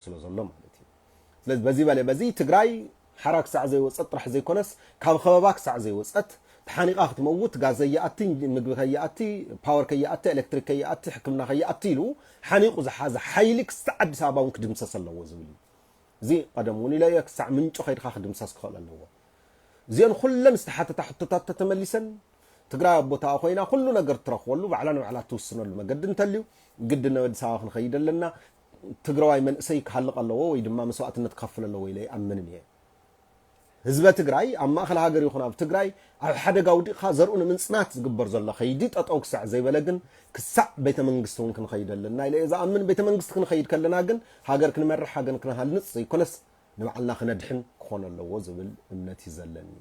ስለ ዘሎ ማለት እዩ። ስለዚ በዚ በለ በዚ ትግራይ ሓራ ክሳዕ ዘይወፀት ጥራሕ ዘይኮነስ ካብ ከበባ ክሳዕ ዘይወፀት ተሓኒቓ ክትመውት፣ ጋዝ ከይኣቲ፣ ምግቢ ከይኣቲ፣ ፓወር ከይኣቲ፣ ኤሌክትሪክ ከይኣቲ፣ ሕክምና ከይኣቲ ኢሉ ሓኒቑ ዝሓዘ ሓይሊ ክሳዕ ኣዲስ ኣበባ እውን ክድምሰስ ኣለዎ ዝብል እዩ። እዚ ቀደም እውን ኢለ እየ፣ ክሳዕ ምንጩ ከይድካ ክድምሰስ ክኽእል ኣለዎ። እዚአን ኩለን ዝተሓተታ ሕቶታት ተተመሊሰን ትግራይ ኣብ ቦታኣ ኮይና ኩሉ ነገር ትረኽበሉ፣ ባዕላ ንባዕላ ትውስነሉ መገዲ እንተልዩ፣ ግድን ናብ ኣዲስ ኣበባ ክንኸይድ ኣለና። ትግራዋይ መንእሰይ ክሃልቕ ኣለዎ ወይ ድማ መስዋእትነት ክኸፍል ኣለዎ ኢለ ይኣምንን እየ። ህዝበ ትግራይ ኣብ ማእኸል ሃገር ይኹን ኣብ ትግራይ ኣብ ሓደጋ ውዲቕካ ዘርኡ ንምንፅናት ዝግበር ዘሎ ከይዲ ጠጠው ክሳዕ ዘይበለ ግን ክሳዕ ቤተ መንግስቲ እውን ክንኸይድ ኣለና ኢለ እየ ዝኣምን። ቤተ መንግስቲ ክንኸይድ ከለና ግን ሃገር ክንመርሕ ሃገር ክንሃንፅ ዘይኮነስ ንባዕልና ክነድሕን ክኾን ኣለዎ ዝብል እምነት እዩ ዘለኒ።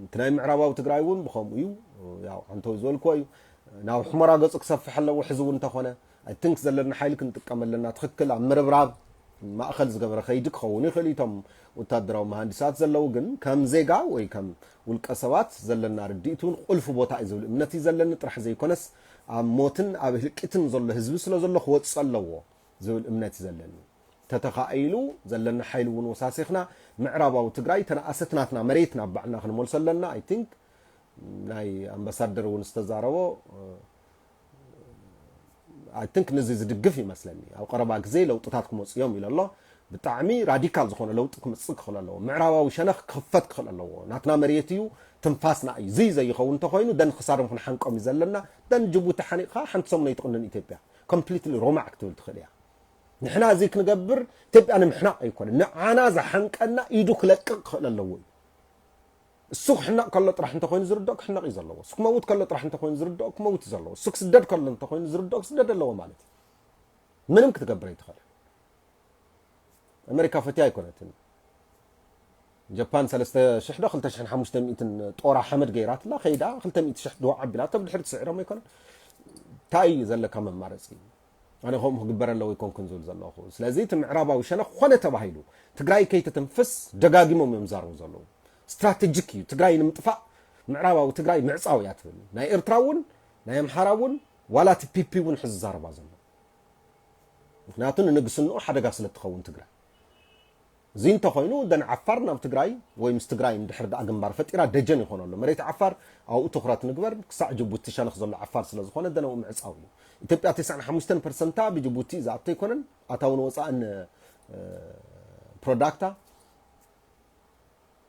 እቲ ናይ ምዕራባዊ ትግራይ እውን ብኸምኡ እዩ። ያው ዓንተው ዝበልክዎ እዩ። ናብ ሑመራ ገፁ ክሰፍሕ ኣለዎ። ሕዚ እውን እንተኾነ ኣይ ቲንክ ዘለና ሓይሊ ክንጥቀም ኣለና። ትኽክል ኣብ ምርብራብ ማእኸል ዝገበረ ከይዲ ክኸውን ይኽእል እዩ። እቶም ወታደራዊ መሃንዲሳት ዘለዉ ግን ከም ዜጋ ወይ ከም ውልቀ ሰባት ዘለና ርድኢት እውን ቁልፊ ቦታ እዩ ዝብል እምነት እዩ ዘለኒ። ጥራሕ ዘይኮነስ ኣብ ሞትን ኣብ ህልቂትን ዘሎ ህዝቢ ስለ ዘሎ ክወፅእ ኣለዎ ዝብል እምነት እዩ ዘለኒ። ተተኻኢሉ ዘለና ሓይሊ እውን ወሳሲኽና ምዕራባዊ ትግራይ ተነኣሰት ናትና መሬት ናብ ባዕልና ክንመልሶ ኣለና። ኣይ ቲንክ ናይ ኣምባሳደር እውን ዝተዛረቦ ኣይ ቲንክ ነዚ ዝድግፍ ይመስለኒ። ኣብ ቀረባ ግዜ ለውጥታት ክመፁ እዮም ኢሉ ኣሎ። ብጣዕሚ ራዲካል ዝኾነ ለውጢ ክምፅእ ክኽእል ኣለዎ። ምዕራባዊ ሸነኽ ክኽፈት ክኽእል ኣለዎ። ናትና መሬት እዩ፣ ትንፋስና እዩ። እዚ ዘይኸውን እንተኾይኑ ደን ክሳዶም ክንሓንቆም እዩ ዘለና። ደን ጅቡቲ ሓኒቕካ ሓንቲ ሰሙን ኣይትቕንን ኢትዮጵያ። ኮምፕሊትሊ ሮማዕ ክትብል ትኽእል እያ። ንሕና እዚ ክንገብር ኢትዮጵያ ንምሕናቕ ኣይኮነን። ንዓና ዝሓንቀና ኢዱ ክለቅቕ ክኽእል ኣለዎ እዩ። እሱ ክሕነቕ ከሎ ጥራሕ እንተኾይኑ ዝርድኦ ክሕነቕ እዩ ዘለዎ። እሱ ክመውት ከሎ ጥራሕ እንተኾይኑ ዝርድኦ ክመውት እዩ ዘለዎ። እሱ ክስደድ ከሎ እንተኾይኑ ዝርድኦ ክስደድ ኣለዎ ማለት እዩ። ምንም ክትገብር ኣይትኽእልን። ኣሜሪካ ፈትያ ኣይኮነትን። ጃፓን ሰለስተ ሽሕ ዶ ክልተ ሽሕን ሓሙሽተ ሚእትን ጦራ ሓመድ ገይራትላ ከይዳ ክልተ ሚእቲ ሽሕ ድዋ ዓቢላቶ ብድሕሪ ትስዕሮም ኣይኮነን። እንታይ እዩ ዘለካ መማረፂ? ኣነ ከምኡ ክግበር ኣለዎ ኣይኮንኩን ዝብል ዘለኹ። ስለዚ እቲ ምዕራባዊ ሸነኽ ኮነ ተባሂሉ ትግራይ ከይትትንፍስ ደጋጊሞም እዮም ዝዛረቡ ዘለዉ። ስትራቴጂክ እዩ ትግራይ ንምጥፋእ ምዕራባዊ ትግራይ ምዕፃው እያ ትብል። ናይ ኤርትራ እውን ናይ ኣምሓራ እውን ዋላ እቲ ፒፒ እውን ሕዚ ዝዛረባ ዘሎ። ምክንያቱ ንንግስንኡ ሓደጋ ስለ ትኸውን ትግራይ። እዚ እንተኾይኑ ደን ዓፋር ናብ ትግራይ ወይ ምስ ትግራይ እንድሕር ደኣ ግንባር ፈጢራ ደጀን ይኾነሉ። መሬት ዓፋር ኣብኡ ትኹረት ንግበር። ክሳዕ ጅቡቲ ሸነኽ ዘሎ ዓፋር ስለ ዝኾነ ደን ኣብኡ ምዕፃው እዩ። ኢትዮጵያ ተስዓን ሓሙሽተን ፐርሰንታ ብጅቡቲ እዩ ዝኣቱ ኣይኮነን። ኣታውን ወፃእን እ፣ ፕሮዳክታ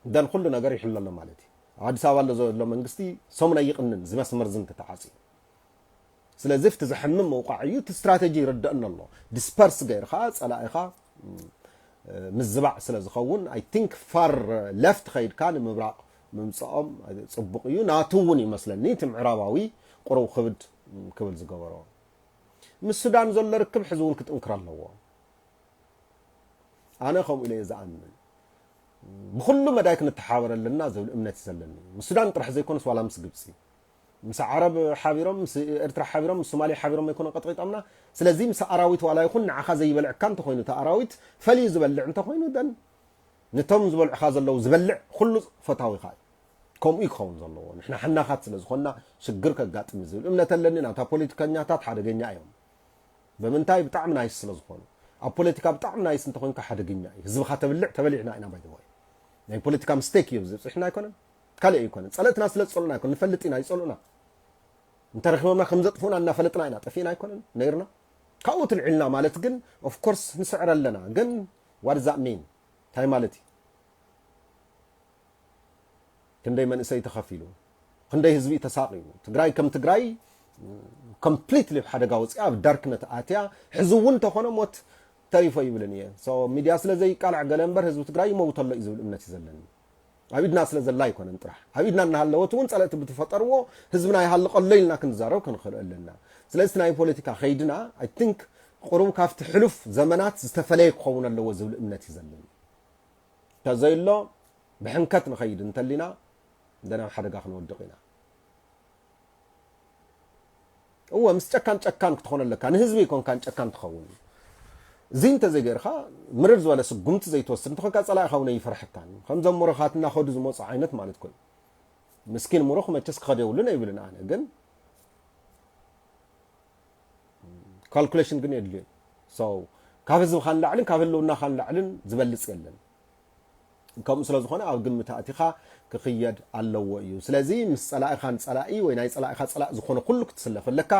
ደን ኩሉ ነገር ይሕሎ ኣሎ ማለት እዩ። ኣብ ኣዲስ ኣበባ ኣሎ ዘሎ መንግስቲ ሰሙን ኣይቕንን እዚ መስመር እዚ እንተተዓፅዩ። ስለዚ እቲ ዘሕምም መውቃዕ እዩ። እቲ ስትራቴጂ ይርደአና ኣሎ። ዲስፐርስ ገይርካ ፀላኢኻ ም፣ ምዝባዕ ስለ ዝኸውን ኣይ ቲንክ ፋር ሌፍት ከይድካ ንምብራቕ ምምፅኦም ፅቡቕ እዩ። ናቱ እውን ይመስለኒ እቲ ምዕራባዊ ቁሩብ ክብድ ክብል ዝገበሮ። ምስ ሱዳን ዘሎ ርክብ ሕዚ እውን ክጥንክር ኣለዎ። ኣነ ከምኡ ኢለ እየ ዝኣምን። ብኹሉ መዳይ ክንተሓባበር ኣለና ዝብል እምነት እዩ ዘለኒ። ምስ ሱዳን ጥራሕ ዘይኮነስ ዋላ ምስ ግብፂ፣ ምስ ዓረብ ሓቢሮም፣ ምስ ኤርትራ ሓቢሮም፣ ምስ ሶማልያ ሓቢሮም ኣይኮነ ቀጥቂጦምና። ስለዚ ምስ ኣራዊት ዋላ ይኹን ንዓኻ ዘይበልዕካ እንተኾይኑ እቲ ኣራዊት ፈልዩ ዝበልዕ እንተኾይኑ ደን ነቶም ዝበልዑኻ ዘለዉ ዝበልዕ ኩሉ ፈታዊኻ እዩ። ከምኡ እዩ ክኸውን ዘለዎ። ንሕና ሓናኻት ስለ ዝኾንና ሽግር ከጋጥም እዩ ዝብል እምነት ኣለኒ። ናታ ፖለቲከኛታት ሓደገኛ እዮም። ብምንታይ? ብጣዕሚ ናይስ ስለ ዝኾኑ። ኣብ ፖለቲካ ብጣዕሚ ናይስ እንተኾይንካ ሓደገኛ እዩ። ህዝብኻ ተብልዕ ተበሊዕና ኢና ባይ ዘ ወይ። ናይ ፖለቲካ ምስቴክ እዩ ዝብፅሕና ኣይኮነን። ካልእ ኣይኮነን። ፀለእትና ስለ ዝፀልኡና ኣይኮነን። ንፈልጥ ኢና ይፀልኡና። እንተረኺቦምና ከም ዘጥፍኡና እናፈለጥና ኢና ጠፊእና ኣይኮነን ነይርና። ካብኡ ትልዕልና ማለት ግን ኦፍኮርስ ንስዕር ኣለና። ግን ዋት ዛት ሚን እንታይ ማለት እዩ? ክንደይ መንእሰይ ተኸፊሉ፣ ክንደይ ህዝቢ ተሳቒዩ። ትግራይ ከም ትግራይ ኮምፕሊትሊ ኣብ ሓደጋ ወፂኣ ኣብ ዳርክነት ኣትያ። ሕዚ እውን እንተኾነ ሞት ተሪፎ ይብልን እየ። ሶ ሚድያ ስለ ዘይቃላዕ ገለ እምበር ህዝቢ ትግራይ ይመውት ኣሎ እዩ ዝብል እምነት እዩ ዘለኒ። ኣብ ኢድና ስለ ዘላ ኣይኮነን ጥራሕ፣ ኣብ ኢድና እናሃለወት እውን ፀለእቲ ብትፈጠርዎ ህዝብና ይሃልቕ ኣሎ ኢልና ክንዛረብ ክንኽእል ኣለና። ስለዚ እቲ ናይ ፖለቲካ ከይድና ኣይ ቲንክ ቁሩብ ካብቲ ሕሉፍ ዘመናት ዝተፈለየ ክኸውን ኣለዎ ዝብል እምነት እዩ ዘለኒ። እንተዘይሎ ብሕንከት ንኸይድ እንተሊና ደናብ ሓደጋ ክንወድቕ ኢና። እወ ምስ ጨካን ጨካን ክትኾን ኣለካ፣ ንህዝቢ ኣይኮንካን ጨካን ትኸውን። እዚ እንተዘይገይርካ ምርር ዝበለ ስጉምቲ ዘይትወስድ እንተኾንካ ፀላኢኻ እውን ኣይፈርሐካን። ከምዞም ሞሮኻት እናኸዱ ዝመፁ ዓይነት ማለት ኮይኑ። ምስኪን ሙሩኽ መቸስ ክኸድ የብሉን ኣይብልን ኣነ፣ ግን ካልኩሌሽን ግን የድልዩ። So ካብ ህዝብኻ ንላዕልን ካብ ህልውናኻ ንላዕልን ዝበልጽ የለን። ከምኡ ስለ ዝኾነ ኣብ ግምት ኣእቲኻ ክኽየድ ኣለዎ እዩ። ስለዚ ምስ ጸላኢኻ ንጸላኢ ወይ ናይ ጸላኢኻ ጸላእ ዝኾነ ኩሉ ክትስለፍ ኣለካ።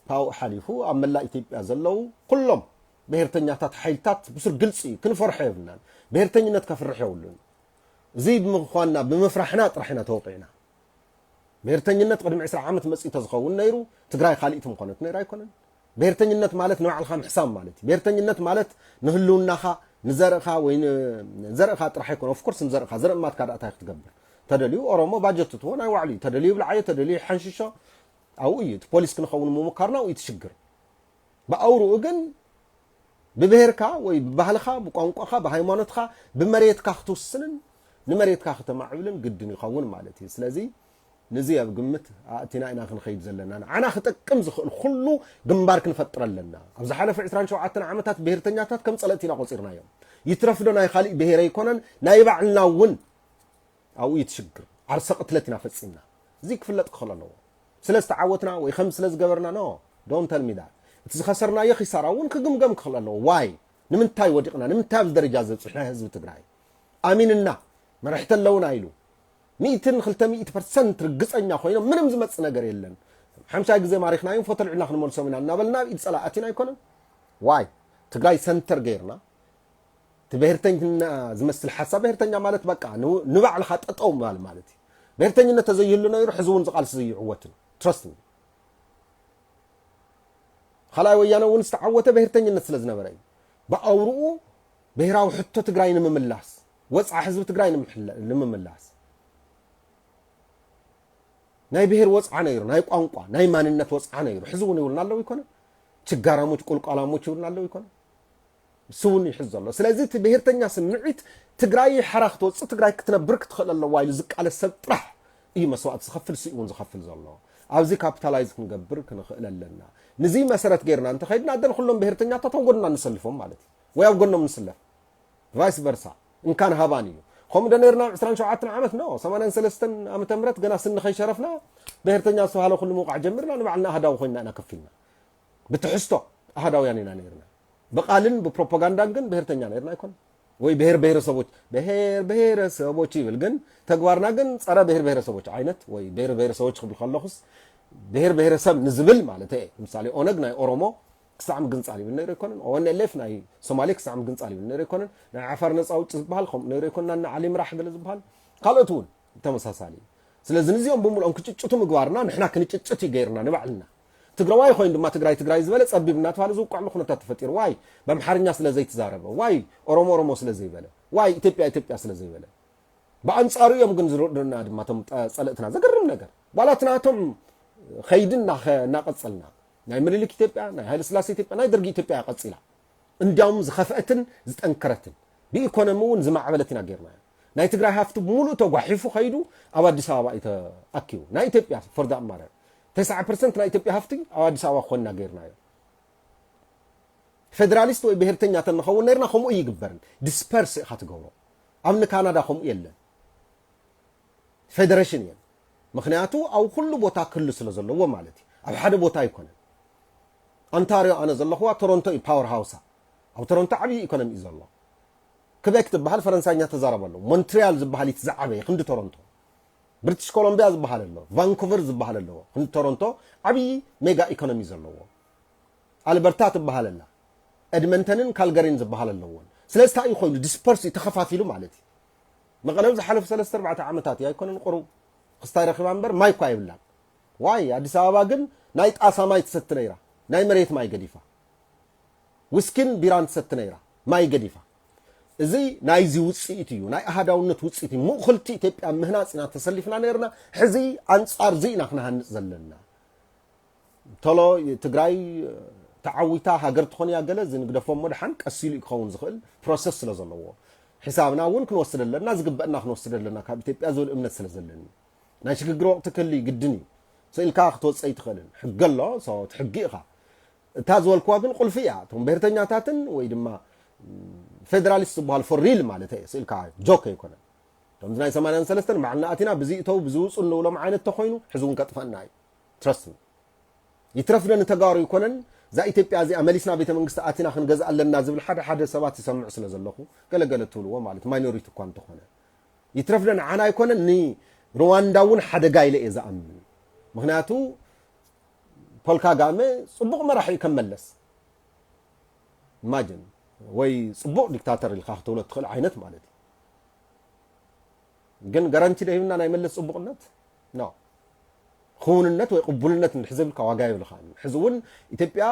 ካብኡ ሓሊፉ ኣብ መላእ ኢትዮጵያ ዘለዉ ኩሎም ብሔርተኛታት ሓይልታት ብሱር ግልጺ እዩ። ክንፈርሖ የብልናን። ብሔርተኝነት ከፍርሕ የብሉን። እዚ ብምዃንና ብምፍራሕና ጥራሕ ኢና ተወቂዕና። ብሔርተኝነት ቅድሚ ዕስራ ዓመት መጺኡ ተዝኸውን ነይሩ ትግራይ ካሊእቲ ምኾነት ነይራ ኣይኮነን። ብሔርተኝነት ማለት ንባዕልኻ ምሕሳም ማለት እዩ። ብሔርተኝነት ማለት ንህልውናኻ ንዘርእኻ ወይ ንዘርእኻ ጥራሕ ኣይኮነ። ኦፍኮርስ ንዘርእኻ ዘርኢ ማትካ ዳእታይ ክትገብር ተደልዩ ኦሮሞ ባጀት ትትዎ ናይ ዋዕሉ እዩ። ተደልዩ ብልዓዮ ተደልዩ ሓንሽሾ ኣብኡ እዩ እቲ ፖሊስ ክንኸውን ምሙካርና ኣብኡ እዩ ትሽግር። ብኣውርኡ ግን ብብሄርካ ወይ ብባህልኻ ብቋንቋኻ ብሃይማኖትካ ብመሬትካ ክትውስንን ንመሬትካ ከተማዕብልን ግድን ይኸውን ማለት እዩ። ስለዚ ንዚ ኣብ ግምት ኣእቲና ኢና ክንኸይድ ዘለና። ንዓና ክጠቅም ዝኽእል ኩሉ ግንባር ክንፈጥር ኣለና። ኣብ ዝሓለፈ ዕስራን ሸውዓተን ዓመታት ብሄርተኛታት ከም ጸለእቲ ኢና ቆጺርናዮም። ይትረፍዶ ናይ ካሊእ ብሄር ኣይኮነን ናይ ባዕልና እውን ኣብኡ እዩ ትሽግር። ዓርሰ ቅትለት ኢና ፈጺምና። እዚ ክፍለጥ ክኽእል ኣለዎ። ስለ ዝተዓወትና ወይ ከም ስለ ዝገበርና no, don't tell me that። እቲ ዝኸሰርናዮ ኺሳራ እውን ክግምገም ክኽእል ኣለዎ። ዋይ ንምንታይ ወዲቕና? ንምንታይ ኣብዚ ደረጃ ዘብፅሕና ህዝቢ ትግራይ? ኣሚንና መራሕቲ ኣለውና ኢሉ ሚእትን ክልተ ሚእቲ ፐርሰንት ርግፀኛ ኮይኖም ምንም ዝመፅእ ነገር የለን። ሓምሻይ ግዜ ማሪኽናዮም ፎቶ ልዕልና ክንመልሶም ኢና እናበልና ኣብ ኢድ ፀላእ ኣቲና ኣይኮነን። ዋይ ትግራይ ሰንተር ገይርና እቲ ብሄርተኛ ዝመስል ሓሳብ ብሄርተኛ ማለት በቃ ንባዕልኻ ጠጠው ምባል ማለት እዩ። ብሄርተኝነት ተዘይህሉ ነይሩ ሕዚ እውን ዝቃልሲ ዘይዕወትን trust me። ካልኣይ ወያነ እውን ዝተዓወተ ብሄርተኝነት ስለ ዝነበረ እዩ። ብኣውርኡ ብሄራዊ ሕቶ ትግራይ ንምምላስ ወፅዓ ህዝቢ ትግራይ ንምምላስ ናይ ብሄር ወፅዓ ነይሩ፣ ናይ ቋንቋ ናይ ማንነት ወፅዓ ነይሩ። ሕዚ እውን ይብሉና ኣለዉ ይኮነ ችጋራሞች ቁልቋላሞች ይብሉና ኣለዉ ይኮነ ስውን ይሕዝ ዘሎ። ስለዚ እቲ ብሄርተኛ ስምዒት ትግራይ ሓራ ክትወፅእ ትግራይ ክትነብር ክትኽእል ኣለዋ ኢሉ ዝቃለስ ሰብ ጥራሕ እዩ መስዋእቲ ዝኸፍል ስኡ እውን ዝኸፍል ዘሎ። ኣብዚ ካፒታላይዝ ክንገብር ክንኽእል ኣለና። ንዚ መሰረት ገይርና እንተኸይድና ደን ኩሎም ብሄርተኛታት ኣብ ጎድና ንሰልፎም ማለት እዩ ወይ ኣብ ጎኖም ንስለፍ። ቫይስ ቨርሳ እንካን ሃባን እዩ። ከምኡ ዶ ነርና ዕስራን ሸውዓተን ዓመት no ሰማንያን ሰለስተን ዓመተ ምህረት ገና ስኒ ከይሸረፍና ብሄርተኛ ዝተባሃለ ኩሉ ምውቃዕ ጀሚርና ንባዕልና ኣህዳዊ ኮይንና ኢና ከፊልና። ብትሕዝቶ ኣህዳውያን ኢና ነርና። ብቃልን ብፕሮፓጋንዳን ግን ብሄርተኛ ነርና ኣይኮን ወይ ብሄር ብሄረሰቦች ብሄር ብሄረሰቦች ይብል ግን ተግባርና ግን ጸረ ብሄር ብሄረሰቦች ዓይነት ወይ ብሄር ብሄረሰቦች ክብል ከለኹስ ብሄር ብሄረሰብ ንዝብል ማለት እየ። ምሳሌ ኦነግ ናይ ኦሮሞ ክሳዕ ምግንጻል ይብል ነይሩ ኣይኮነን። ኦንኤልኤፍ ናይ ሶማሌ ክሳዕ ምግንጻል ይብል ነይሩ ኣይኮነን። ናይ ዓፋር ነጻ ውጭ ዝበሃል ከምኡ ነይሩ ኣይኮነን። እና ዓሊ ምራሕ ገለ ዝበሃል ካልኦት እውን ተመሳሳሊ። ስለዚ ንዚኦም ብምልኦም ክጭጭቱ ምግባርና ንሕና ክንጭጭት እዩ ገይርና ንባዕልና። ትግራዋይ ኮይኑ ድማ ትግራይ ትግራይ ዝበለ ጸቢብ እናተባለ ዝውቀዕሉ ኩነታት ተፈጢሩ። ዋይ በምሓርኛ ስለ ዘይተዛረበ፣ ዋይ ኦሮሞ ኦሮሞ ስለ ዘይበለ፣ ዋይ ኢትዮጵያ ኢትዮጵያ ስለ ዘይበለ። ብኣንጻሩ እዮም ግን ዝረድኡና ድማ እቶም ጠ- ጸለእትና። ዘገርም ነገር ዋላ እቲ ናቶም ኸይዲ እናኸ- እናቐጸልና ናይ ምኒልክ ኢትዮጵያ ናይ ሃይለ ስላሴ ኢትዮጵያ ናይ ደርጊ ኢትዮጵያ እያ ቀጺላ። እንዲያውም ዝኸፍአትን ዝጠንከረትን ብኢኮኖሚ እውን ዝማዕበለት ኢና ጌርናዮ። ናይ ትግራይ ሃፍቲ ብምሉእ ተጓሒፉ ኸይዱ ኣብ ኣዲስ ኣበባ እዩ ተኣኪቡ። ናይ ኢትዮጵያ for that matter ተስዓ ፐርሰንት ናይ ኢትዮጵያ ሃፍቲ ኣብ ኣዲስ ኣበባ ክኾንና ጌርናዮ። ፌደራሊስት ወይ ብሄርተኛ ተንኸውን ነርና ከምኡ ይግበርን ዲስፐርስ ኢኻ ትገብሮ። ኣብ ንካናዳ ከምኡ የለን። ፌደሬሽን እየን። ምክንያቱ ኣብ ኩሉ ቦታ ክህሉ ስለ ዘለዎ ማለት እዩ። ኣብ ሓደ ቦታ ኣይኮነን። ኣንታርዮ ኣነ ዘለኹዋ ቶሮንቶ እዩ ፓወር ሃውሳ። ኣብ ቶሮንቶ ዓብዪ ኢኮኖሚ እዩ ዘሎ። ክቤክ ትበሃል ፈረንሳይኛ ተዛረብ ኣለዉ። ሞንትሪያል ዝበሃል እቲ ዝዓበየ ክንዲ ቶሮንቶ። ብሪቲሽ ኮሎምቢያ ዝበሃል ኣሎ፣ ቫንኩቨር ዝበሃል ኣለዎ። ክንዲ ቶሮንቶ ዓብዪ ሜጋ ኢኮኖሚ ዘለዎ። ኣልበርታ ትበሃል ኣላ። ኤድመንተንን ካልገሪን ዝበሃል ኣለዎን። ስለዚ እንታይ እዩ ኮይኑ ዲስፐርስ እዩ ተኸፋፊሉ ማለት እዩ። መቐለ ዝሓለፉ ሰለስተ ኣርባዕተ ዓመታት እዩ ኣይኮነን ቁሩብ ክስታይ ረኺባ እምበር ማይ እኳ የብላን። ዋይ ኣዲስ ኣበባ ግን ናይ ጣሳ ማይ ትሰቲ ነይራ፣ ናይ መሬት ማይ ገዲፋ። ዊስኪን ቢራን ትሰቲ ነይራ፣ ማይ ገዲፋ። እዚ ናይዚ ውፅኢት እዩ፣ ናይ ኣሃዳውነት ውፅኢት እዩ። ምእኹልቲ ኢትዮጵያ ምህናፅ ኢና ተሰሊፍና ነርና። ሕዚ ኣንፃር እዚ ኢና ክንሃንፅ ዘለና። ቶሎ ትግራይ ተዓዊታ ሃገር ትኾን እያ ገለ እዚ ንግደፎ እሞ ደሓን ቀስ ኢሉ እዩ ክኸውን ዝኽእል ፕሮሰስ ስለ ዘለዎ። ሕሳብና እውን ክንወስድ ኣለና፣ ዝግበእና ክንወስድ ኣለና ካብ ኢትዮጵያ ዝብል እምነት ስለ ዘለኒ። ናይ ሽግግር ወቕቲ ክህሉ ግድን እዩ። ስኢልካ ክትወፅእ ኣይትኽእልን። ሕጊ ኣሎ፣ so እቲ ሕጊ ኢኻ። እታ ዝበልክዋ ግን ቁልፊ እያ። እቶም ብሄርተኛታትን ወይ ድማ ፌደራሊስት ዝበሃል for real ማለት እየ። ስኢልካ ጆክ ኣይኮነን። እቶም ናይ ሰማንያን ሰለስተን ባዕልና ኣቲና ብዚ እተው ብዚ ውፁ እንብሎም ዓይነት ተኮይኑ ሕዚ እውን ከጥፈእና እዩ። Trust me። ይትረፍዶ ንተጋሩ ይኮነን እዛ ኢትዮጵያ እዚኣ መሊስና ቤተ መንግስቲ ኣቲና ክንገዝእ ኣለና ዝብል ሓደ ሓደ ሰባት ይሰምዕ ስለ ዘለኹ፣ ገለገለ ትብልዎ ማለት ማይኖሪቲ እኳ እንተኾነ፣ ይትረፍ ዶ ንዓና ኣይኮነን፣ ንሩዋንዳ እውን ሓደጋ ኢለ እየ ዝኣምን። ምክንያቱ ፖል ካጋመ ጽቡቕ መራሒ እዩ ከም መለስ፣ ኢማጅን፣ ወይ ጽቡቕ ዲክታተር ኢልካ ክትብሎ ትኽእል ዓይነት ማለት እዩ። ግን ጋራንቲ ዶ ሂብና ናይ መለስ ጽቡቕነት? ኖ። ክውንነት ወይ ቅቡልነት እንድሕር ዘብልካ ዋጋ የብልኻን። ሕዚ እውን ኢትዮጵያ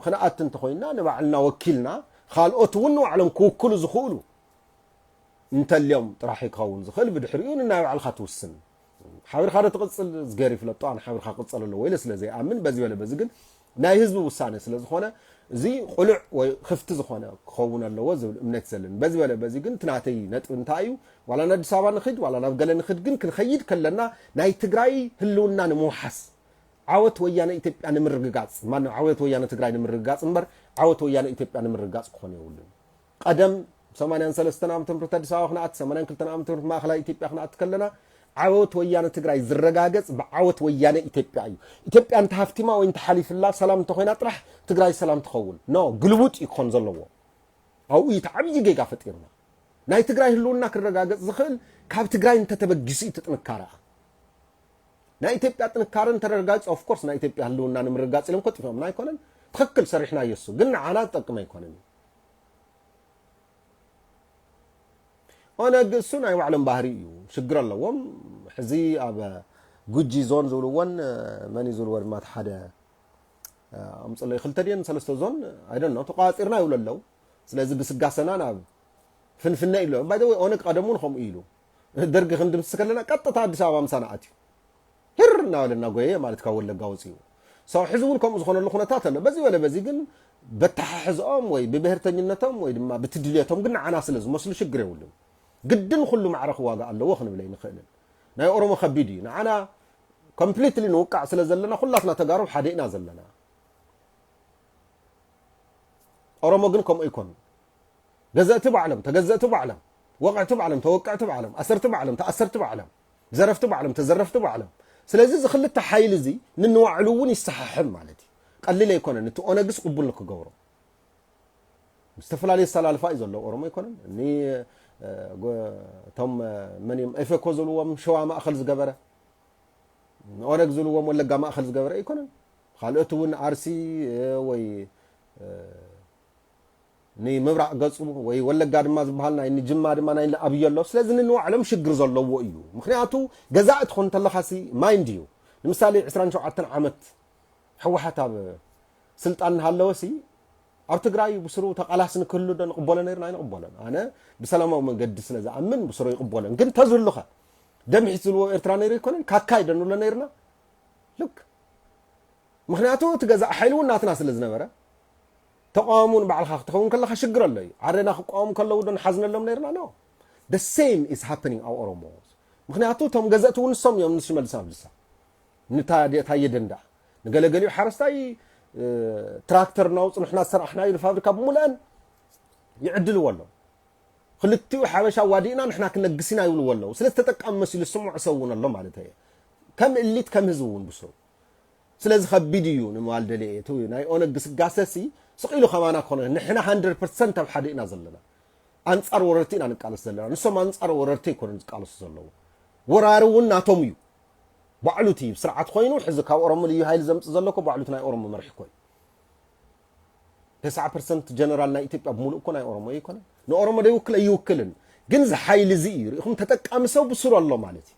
ክንኣቲ እንተኾይና ንባዕልና ወኪልና፣ ካልኦት እውን ንባዕሎም ክውክሉ ዝኽእሉ እንተልዮም ጥራሕ እዩ ክኸውን ዝኽእል። ብድሕሪኡ ንናይ ባዕልኻ ትውስን። ሓቢርካ ዶ ትቕጽል? እዝጌር ይፍለጦ፣ ኣነ ሓቢርካ ክቕጸል ኣለዎ ኢለ ስለ ዘይኣምን፣ በዚ በለ በዚ ግን ናይ ህዝቢ ውሳነ ስለ ዝኾነ፣ እዚ ቅሉዕ ወይ ክፍቲ ዝኾነ ክኸውን ኣለዎ ዝብል እምነት ዘለኒ። በዚ በለ በዚ ግን እቲ ናተይ ነጥቢ እንታይ እዩ? ዋላ ናብ ኣዲስ ኣበባ ንኽድ፣ ዋላ ናብ ገለ ንኽድ፣ ግን ክንኸይድ ከለና ናይ ትግራይ ህልውና ንምውሓስ፣ ዓወት ወያነ ኢትዮጵያ ንምርግጋጽ፣ ማነው፣ ዓወት ወያነ ትግራይ ንምርግጋጽ እምበር ዓወት ወያነ ኢትዮጵያ ንምርግጋጽ ክኾን የብሉን። ቀደም ሰማንያን ሰለስተን ዓመተ ምህረት ኣዲስ ኣበባ ክንኣት፣ ሰማንያን ክልተን ዓመተ ምህረት ማእኸላይ ኢትዮጵያ ክንኣት ከለና፣ ዓወት ወያነ ትግራይ ዝረጋገጽ ብዓወት ወያነ ኢትዮጵያ እዩ። ኢትዮጵያ እንተሃፍቲማ ወይ እንተሓሊፍላ ሰላም እንተኾይና ጥራሕ ትግራይ ሰላም ትኸውን። ኖ፣ ግልቡጥ እዩ ክኾን ዘለዎ። ኣብኡ እዩ እቲ ዓብዪ ጌጋ ፈጢርና። ናይ ትግራይ ህልውና ክረጋገጽ ዝኽእል ካብ ትግራይ እንተተበጊሱ እዩ እቲ ጥንካረኣ። ናይ ኢትዮጵያ ጥንካረ እንተረጋግጽ፣ ኦፍ ኮርስ ናይ ኢትዮጵያ ህልውና ንምርጋጽ ኢሎም ከጥፍኦምና ኣይኮነን። ትኽክል ሰሪሕናዮ፣ እሱ ግን ንዓና ዝጠቅም ኣይኮነን እዩ። ኦነግ እሱ ናይ ባዕሎም ባህሪ እዩ፣ ሽግር ኣለዎም። ሕዚ ኣብ ጉጂ ዞን ዝብልዎን መን እዩ ዝብልዎ ድማ እቲ ሓደ ኣምፅለይ ክልተ ድየን ሰለስተ ዞን ኣይደን ነው ተቋፂርና ይብሉ ኣለዉ። ስለዚ ግስጋሰና ናብ ፍንፍነ ይብሉ። ባይ ወይ ኦነግ ቀደም እውን ከምኡ ኢሉ፣ ደርጊ ክንድምስስ ከለና ቀጥታ ኣዲስ ኣበባ ምሳና ኣትዩ። ህር እናበለና ጎየ ማለት ካብ ወለጋ ወፂኡ። ሰው ሕዚ እውን ከምኡ ዝኾነሉ ኩነታት ኣሎ። በዚ ወለ በዚ ግን በተሓሕዝኦም ወይ ብብሄርተኝነቶም ወይ ድማ ብትድልየቶም ግን ንዓና ስለ ዝመስሉ ሽግር የብሉን። ግድን ኩሉ ማዕረ ክዋጋእ ኣለዎ ክንብል ኣይንኽእልን። ናይ ኦሮሞ ከቢድ እዩ። ንዓና ኮምፕሊትሊ ንውቃዕ ስለ ዘለና ኩላትና ተጋሩ ሓደ ኢና ዘለና። ኦሮሞ ግን ከምኡ ኣይኮኑን። ገዘእቲ ባዕሎም፣ ተገዘእቲ ባዕሎም፣ ወቕዕቲ ባዕሎም፣ ተወቀዕቲ ባዕሎም፣ ኣሰርቲ ባዕሎም፣ ተኣሰርቲ ባዕሎም፣ ዘረፍቲ ባዕሎም፣ ተዘረፍቲ ባዕሎም። ስለዚ እዚ ክልተ ሓይሊ እዚ ንንባዕሉ እውን ይሰሓሕብ ማለት እዩ። ቀሊል ኣይኮነን። እቲ ኦነግስ ቅቡል ንክገብሮ ዝተፈላለየ ኣሰላልፋ እዩ ዘለዎ። ኦሮሞ ኣይኮነን። እኒ፣ እ፣ ጎ-፣ እቶም፣ እ፣ መን እዮም ኤፌኮ ዝብልዎም ሸዋ ማእኸል ዝገበረ፣ ኦነግ ዝብልዎም ወለጋ ማእኸል ዝገበረ ኣይኮነን። ካልኦት እውን ኣርሲ፣ እ፣ ወይ፣ እ፣ ንምብራቕ ገጹ ወይ ወለጋ ድማ ዝበሃል ናይ ንጅማ ድማ ናይ ኣብዮ ኣሎ። ስለዚ ንንባዕሎም ሽግር ዘለዎ እዩ። ምክንያቱ ገዛኢ ትኾን እንተለኻሲ ማይንድ እዩ። ንምሳሌ ዕስራን ሸውዓተን ዓመት ህወሓት ኣብ ስልጣን እናሃለወሲ ኣብ ትግራይ ብስሩ ተቓላሲ ንክህሉ ዶ ንቕበሎ ነይርና? ኣይንቕበሎን። ኣነ ብሰላማዊ መንገዲ ስለ ዝኣምን ብስሩ ይቕበሎን። ግን ተዝህሉኸ ደምሒት ዝልዎ ኤርትራ ነይሩ ኣይኮነን? ካካይ ዶ ንብሎ ነይርና? ልክ ምክንያቱ እቲ ገዛእ ሓይሊ እውን ናትና ስለ ዝነበረ ተቃዋሙ ንባዕልኻ ክትኸውን ከለኻ ሽግር ኣሎ እዩ። ዓረና ክቃወሙ ከለዉ ዶ ንሓዝነሎም ነይርና? No. The same is happening ኣብ ኦሮሞ። ምክንያቱ እቶም ገዘእቲ እውን ንሶም እዮም ንሽመልስ ኣብዲሳ፣ ንታየ ደንዳ፣ ንገለገሊኡ ሓረስታይ፣ እ፣ ትራክተር እናውፁ ንሕና ዝሰራሕናዮ ንፋብሪካ ብምልአን ይዕድልዎ ኣለዉ። ክልቲኡ ሓበሻ ዋዲእና ንሕና ክነግስ ኢና ይብልዎ ኣለዉ። ስለዚ ተጠቃሚ መሲሉ ዝስምዖ ሰብ እውን ኣሎ ማለት እየ። ከም እሊት ከም ህዝቢ እውን ብስሩ። ስለዚ ከቢድ እዩ ንምባል ደልየ እየ። እቲ ናይ ኦነግ ግስጋሰሲ ስቕ ኢሉ ከማና ክኾነ፣ ንሕና ሃንድረድ ፐርሰንት ኣብ ሓደ ኢና ዘለና። ኣንጻር ወረርቲ ኢና ንቃለስ ዘለና። ንሶም ኣንጻር ወረርቲ ኣይኮነን ዝቃለሱ ዘለዉ። ወራሪ እውን ናቶም እዩ። ባዕሉ እቲ ስርዓት ኮይኑ ሕዚ ካብ ኦሮሞ ልዩ ሃይሊ ዘምጽእ ዘሎ እኮ ባዕሉ እቲ ናይ ኦሮሞ መርሒ እኮ እዩ። ተስዓ ፐርሰንት ጀነራል ናይ ኢትዮጵያ ብምሉእ እኮ ናይ ኦሮሞ ኣይኮነን። ንኦሮሞ ዶ ይውክል ኣይውክልን። ግን እዚ ሓይሊ እዚ እዩ። ርኢኹም ተጠቃሚ ሰብ ብስሩ ኣሎ ማለት እዩ።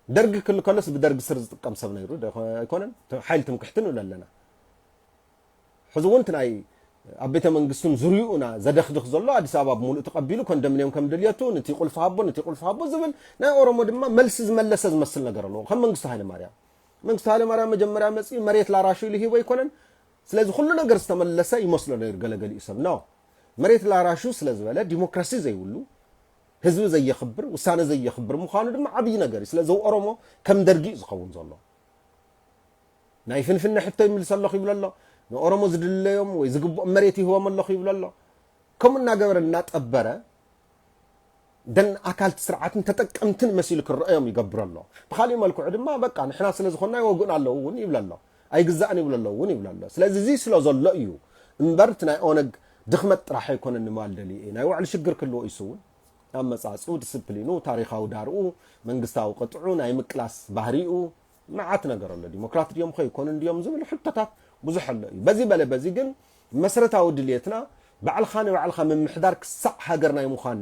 ደርጊ ክህሉ ከሎስ ብደርጊ ስር ዝጥቀም ሰብ ነይሩ ዶ ኣይኮነን? ሓይሊ ትምክሕቲ ንብል ኣለና። ሕዚ እውን እቲ ናይ ኣብ ቤተ መንግስቱን ዙርይኡና ዘደኽድኽ ዘሎ ኣዲስ ኣበባ ብምሉእ ተቐቢሉ ኮንዶሚንየም ከም ድልየቱ ነቲ ቁልፊ ሃቦ፣ ነቲ ቁልፊ ሃቦ ዝብል ናይ ኦሮሞ ድማ መልሲ ዝመለሰ ዝመስል ነገር ኣለዎ። ከም መንግስቱ ሃይለማርያም። መንግስቱ ሃይለማርያም መጀመርያ መጺኡ መሬት ላራሹ ኢሉ ሂቦ ኣይኮነን። ስለዚ ኩሉ ነገር ዝተመለሰ ይመስሎ ነይሩ ገለገሊኡ ሰብ። ኖ። መሬት ላራሹ ስለ ዝበለ ዲሞክራሲ ዘይብሉ፣ ህዝቢ ዘየኽብር፣ ውሳነ ዘየኽብር ምዃኑ ድማ ዓብዪ ነገር እዩ። ስለዚ ኦሮሞ ከም ደርጊ እዩ ዝኸውን ዘሎ። ናይ ፍንፍነ ሕቶ ይምልስ ኣለኹ ይብሎ ኣሎ። ንኦሮሞ ዝድለዮም ወይ ዝግብኦም መሬት ይህቦም ኣለኹ ይብሎ ኣሎ። ከምኡ እናገበረ እናጠበረ ደን ኣካልቲ ስርዓትን ተጠቀምትን መሲሉ ክረአዮም ይገብር ኣሎ። ብኻሊእ መልክዑ ድማ በቃ ንሕና ስለ ዝኾንና ይወግኡና ኣለዉ እውን ይብል ኣሎ። ኣይግዛእን ይብሉ ኣለዉ እውን ይብሉ ኣሎ። ስለዚ እዚ ስለ ዘሎ እዩ እምበር እቲ ናይ ኦነግ ድኽመት ጥራሕ ኣይኮነን ንምባል ደልየ እየ። ናይ ባዕሉ ሽግር ክህልዎ ኢሱ እውን ኣመጻጽኡ፣ ዲስፕሊኑ፣ ታሪኻዊ ዳርኡ፣ መንግስታዊ ቅጥዑ፣ ናይ ምቅላስ ባህሪኡ፣ መዓት ነገር ኣሎ። ዲሞክራት ድዮም ከይኮኑን ድዮም ዝብል ሕቶታት ብዙሕ ኣሎ እዩ። በዚ በለ በዚ ግን መሰረታዊ ድልየትና ባዕልኻ ንባዕልኻ ምምሕዳር ክሳዕ ሃገር ናይ ምዃን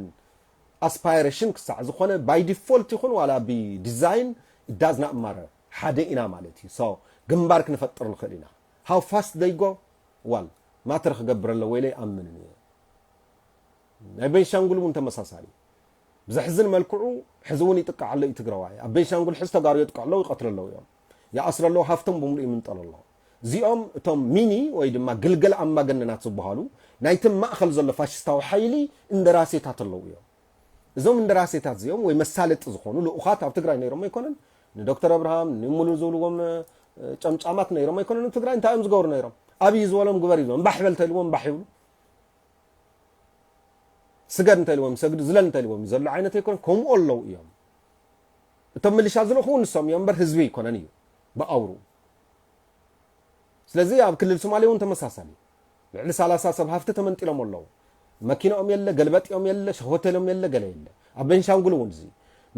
ኣስፓይሬሽን ክሳዕ ዝኾነ ባይ ዲፎልት ይኹን ዋላ ብዲዛይን it does not matter ሓደ ኢና ማለት እዩ። So ግንባር ክንፈጥር ንኽእል ኢና። How fast they go ዋል ማተር ክገብር ኣለዎ ኢለ ኣይኣምንን እየ። ናይ ቤንሻንጉል እውን ተመሳሳሊ ብዘሕዝን መልክዑ ሕዚ እውን ይጥቃዕ ኣሎ እዩ ትግራዋይ። ኣብ ቤንሻንጉል ሕዚ ተጋሩ የጥቅዑ ኣለዉ ይቐትሉ ኣለዉ እዮም። ይኣስሩ ኣለዉ ሃፍቶም ብምሉእ ይምንጠሉ ኣለዉ። እዚኦም እቶም ሚኒ ወይ ድማ ግልገል ኣምባገነናት ዝበሃሉ ናይቲ ማእኸል ዘሎ ፋሽስታዊ ሓይሊ እንደራሴታት ኣለዉ እዮም። እዞም እንደራሴታት እዚኦም ወይ መሳለጢ ዝኾኑ ልኡኻት ኣብ ትግራይ ነይሮም ኣይኮነን። ንዶክተር ኣብርሃም ንሙሉ ዝብልዎም ጨምጫማት ነይሮም ኣይኮነን። ትግራይ እንታይ እዮም ዝገብሩ ነይሮም? ኣብይ ዝበሎም ግበር ይብሎም። እምባሕ በል እንተልዎም እምባሕ ይብሉ። ስገድ እንተልዎም ይሰግዱ፣ ዝለል እንተልዎም ይዘሉ ዓይነት ኣይኮነን። ከምኡ ኣለዉ እዮም። እቶም ምልሻ ዝልእኹ ንሶም እዮም እምበር ህዝቢ ኣይኮነን እዩ ብኣውሩ። ስለዚ ኣብ ክልል ሶማሌ እውን ተመሳሳሊ ልዕሊ ሰላሳ ሰብ ሃፍቲ ተመንጢሎም ኣለዉ። መኪናኦም የለ፣ ገልበጢኦም የለ፣ ሆቴሎም የለ፣ ገለ የለ። ኣብ ቤንሻንጉል እውን እዚ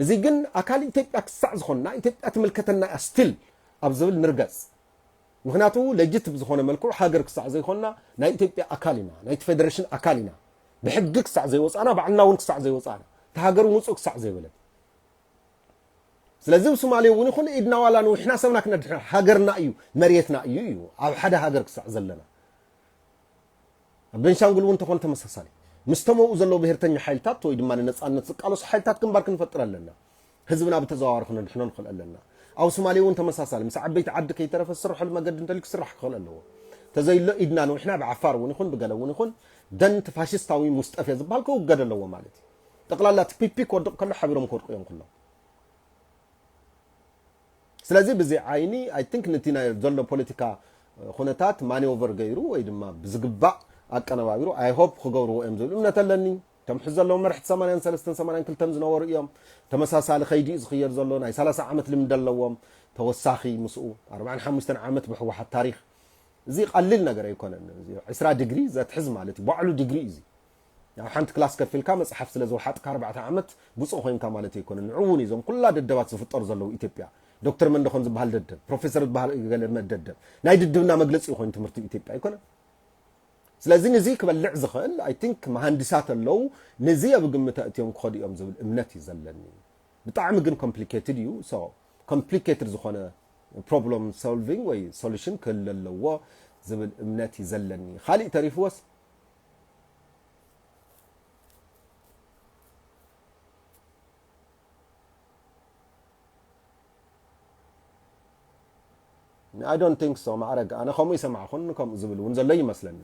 ንዚ ግን ኣካል ኢትዮጵያ ክሳዕ ዝኾንና ኢትዮጵያ ትምልከተና እያ ስቲል ኣብ ዝብል ንርገጽ። ምክንያቱ ለጅት ብዝኾነ መልክዑ ሃገር ክሳዕ ዘይኮንና ናይ ኢትዮጵያ ኣካል ኢና፣ ናይቲ ፌደሬሽን ኣካል ኢና። ብሕጊ ክሳዕ ዘይወፃእና ባዕልና እውን ክሳዕ ዘይወፃእና እቲ ሃገር እውን ውፁእ ክሳዕ ዘይበለት ስለዚ ብሶማሌ እውን ይኹን ኢድና ዋላ ንውሕና ሰብና ክነድሕና ሃገርና እዩ መሬትና እዩ እዩ ኣብ ሓደ ሃገር ክሳዕ ዘለና ኣብ ቤንሻንጉል እውን እንተኾነ ተመሳሳሊ ምስ ተመኡ ዘለዉ ብሄርተኛ ሓይልታት ወይ ድማ ንነፃነት ዝቃለሱ ሓይልታት ግንባር ክንፈጥር ኣለና ህዝብና ብተዘዋዋሪ ክነድሕኖ ንኽእል ኣለና ኣብ ሶማሌ እውን ተመሳሳሊ ምስ ዓበይቲ ዓዲ ከይተረፈ ዝስርሐሉ መገዲ እንተልዩ ክስራሕ ክኽእል ኣለዎ ተዘይሎ ኢድና ንውሕና ብዓፋር እውን ይኹን ብገለ እውን ይኹን ደንቲ ፋሽስታዊ ሙስጠፌ ዝበሃል ክውገድ ኣለዎ ማለት እዩ ጠቕላላ እቲ ፒፒ ክወድቕ ከሎ ሓቢሮም ክወድቁ እዮም ኩሎም ስለዚ ብዚ ዓይኒ ኣይ ቲንክ ነቲ ናይ ዘሎ ፖለቲካ ኩነታት ማኒቨር ገይሩ ወይ ድማ ብዝግባእ ኣቀነባቢሩ ኣይ ሆፕ ክገብርዎ እዮም ዝብል እምነት ኣለኒ እቶም ሕዚ ዘለዉ መርሕቲ ሰማንያን ሰለስተን ሰማንያን ክልተን ዝነበሩ እዮም ተመሳሳሊ ከይዲ እዩ ዝኽየድ ዘሎ ናይ ሰላሳ ዓመት ልምዲ ኣለዎም ተወሳኺ ምስኡ ኣርባዓን ሓሙሽተን ዓመት ብሕወሓት ታሪኽ እዚ ቀሊል ነገር ኣይኮነን ዕስራ ዲግሪ ዘትሕዝ ማለት እዩ ባዕሉ ዲግሪ እዩ ኣብ ሓንቲ ክላስ ከፊልካ መፅሓፍ ስለ ዝወሓጥካ ኣርባዕተ ዓመት ብፁእ ኮይንካ ማለት ኣይኮነን ንዕኡ እውን እዞም ኩላ ደደባት ዝፍጠሩ ዘለዉ ኢትዮጵያ ዶክተር መንደኾን ዝበሃል ደደብ ፕሮፌሰር ዝበሃል ገለ ደደብ ናይ ድድብና መግለፂ ኮይኑ ትምህርቲ ኢትዮጵያ ኣይኮነን ስለዚ ንዚ ክበልዕ ዝኽእል ኣይ ቲንክ መሃንዲሳት ኣለዉ ንዚ ኣብ ግምት ኣእትዮም ክኸዱ እዮም ዝብል እምነት እዩ ዘለኒ ብጣዕሚ ግን ኮምፕሊኬትድ እዩ ኮምፕሊኬትድ ዝኾነ ፕሮብለም ሶልቪንግ ወይ ሶሉሽን ክህሉ ኣለዎ ዝብል እምነት እዩ ዘለኒ ካሊእ ተሪፍዎስ I don't think so ማዕረግ ኣነ ከምኡ ይሰማዕኹን ከምኡ ዝብል እውን ዘሎ ይመስለኒ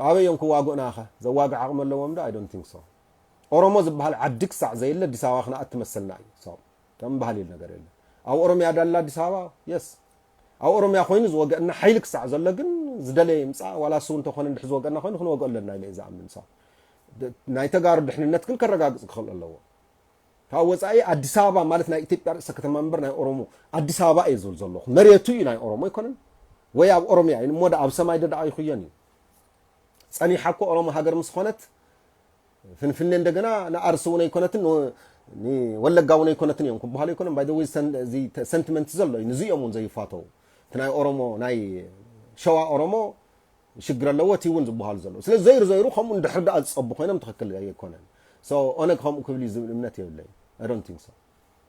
ኣበይ እዮም ክዋግኡና ኸ ዘዋግዕ ዓቕሚ ኣለዎም ዶ I don't think so ኦሮሞ ዝበሃል ዓዲ ክሳዕ ዘየለ ኣዲስ ኣበባ ክንኣት ትመሰልና እዩ so ከም ባህል ይል ነገር የለ ኣብ ኦሮሚያ ዳላ ኣዲስ ኣበባ የስ ኣብ ኦሮሚያ ኮይኑ ዝወገአና ሓይሊ ክሳዕ ዘሎ ግን ዝደለየ ይምፃእ ዋላ እሱ እንተኾነ እንድሕ ዝወገአና ኮይኑ ክንወገኦ ኣለና ኢለ ዝኣምን so ናይ ተጋሩ ድሕንነት ግን ከረጋግፅ ክኽእል ኣለዎ ካብ ወፃኢ ኣዲስ ኣበባ ማለት ናይ ኢትዮጵያ ርእሰ ከተማ እምበር ናይ ኦሮሞ ኣዲስ ኣበባ እየ ዝብል ዘለኹ መሬቱ እዩ ናይ ኦሮሞ ኣይኮነን ወይ ኣብ ኦሮሚያ እዩ እሞ ኣብ ሰማይ ደደኣ ይኽዮን እዩ ፀኒሓ እኮ ኦሮሞ ሃገር ምስ ኾነት ፍንፍኔ እንደገና ንኣርሲ እውን ኣይኮነትን ወለጋ እውን ኣይኮነትን እዮም ክበሃሉ ኣይኮነን ባይ ወይ ሰንቲመንት ዘሎ እዩ ንዚኦም እውን ዘይፋተው እቲ ናይ ኦሮሞ ናይ ሸዋ ኦሮሞ ሽግር ኣለዎ እቲ እውን ዝበሃሉ ዘለዉ ስለ ዘይሩ ዘይሩ ከምኡ እንድሕር ደኣ ዝፀቡ ኮይኖም ትኽክል ኣይኮነን so ኦነግ ከምኡ ክብል እዩ ዝብል እምነት የብለይ I don't think so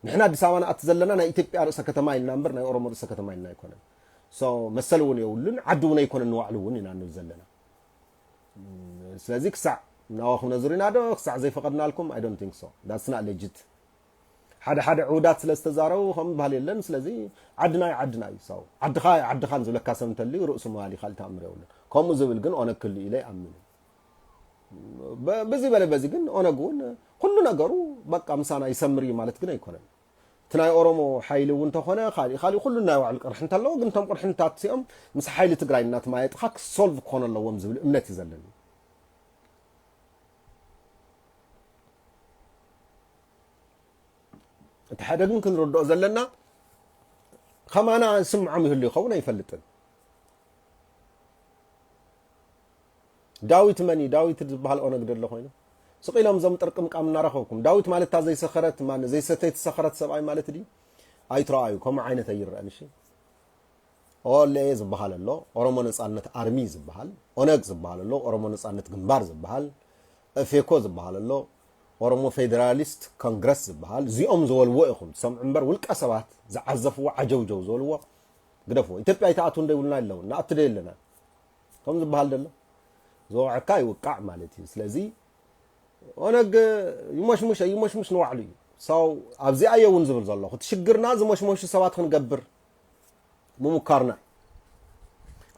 ንሕና ኣዲስ ኣበባ ንኣቲ ዘለና ናይ ኢትዮጵያ ርእሰ ከተማ ኢልና እምበር ናይ ኦሮሞ ርእሰ ከተማ ኢልና ኣይኮነን so መሰል እውን የብሉን ዓዲ እውን ኣይኮነን ንባዕሉ እውን ኢና ንብል ዘለና ስለዚ ክሳዕ ናባኹም ነዙር ኢና ዶ ክሳዕ ዘይፈቐድናልኩም I don't think so that's not legit ሓደ ሓደ ዕውዳት ስለ ዝተዛረቡ ከም ዝበሃል የለን ስለዚ ዓድና እዩ ዓድና እዩ ሰው ዓድኻ እዩ ዓድኻን ዝብለካ ሰብ እንተልዩ ርእሱ ምባል እዩ ካልእ ተኣምር የብሉን ከምኡ ዝብል ግን ኦነግ ክህሉ ኢለ ይኣምን በዚ በለ በዚ ግን ኦነግ እውን ኩሉ ነገሩ በቃ ምሳና ይሰምር እዩ ማለት ግን ኣይኮነን እቲ ናይ ኦሮሞ ሓይሊ እውን እንተኾነ ካሊእ ካሊእ ኩሉ ናይ ባዕሉ ቅርሕንት ኣለዎ ግን እቶም ቅርሕንታት እዚኦም ምስ ሓይሊ ትግራይ እናተማየጥኻ ክሶልቭ ክኾኑ ኣለዎም ዝብል እምነት እዩ ዘለኒ እቲ ሓደ ግን ክንርድኦ ዘለና ከማና ዝስምዖም ይህሉ ይኸውን ኣይፈልጥን። ዳዊት መን እዩ? ዳዊት ዝበሃል ኦነግ ደሎ ኮይኑ ስቕ ኢሎም እዞም ጥርቅምቃም እናረኸብኩም። ዳዊት ማለት እታ ዘይሰኸረት፣ ማን ዘይሰተይት ዝሰኸረት ሰብኣይ ማለት ድዩ? ኣይትረኣዩ፣ ከምኡ ዓይነት ኣይረኣን። እሺ፣ ኦኤልኤ ዝበሃል ኣሎ፣ ኦሮሞ ነጻነት ኣርሚ ዝበሃል፣ ኦነግ ዝበሃል ኣሎ፣ ኦሮሞ ነጻነት ግንባር ዝበሃል፣ ኤፌኮ ዝበሃል ኣሎ፣ ኦሮሞ ፌዴራሊስት ኮንግረስ ዝበሃል። እዚኦም ዝበልዎ ኢኹም ትሰምዑ እምበር፣ ውልቀ ሰባት ዝዓዘፍዎ ዓጀውጀው ዝበልዎ ግደፍዎ። ኢትዮጵያ ኣይትኣትው እንዶ ይብሉና ኣለዉ፣ ንኣቱ ዶ የለና? ከም ዝበሃል ደሎ ዝወቕዐካ ይውቃዕ ማለት እዩ። ስለዚ ኦነግ ይሞሽሙሽ ኣይሞሽሙሽ ንባዕሉ እዩ። ሰው ኣብዚኣ እየ እውን ዝብል ዘለኹ፣ እቲ ሽግርና ዝሞሽሞሹ ሰባት ክንገብር ምሙካርና እዩ።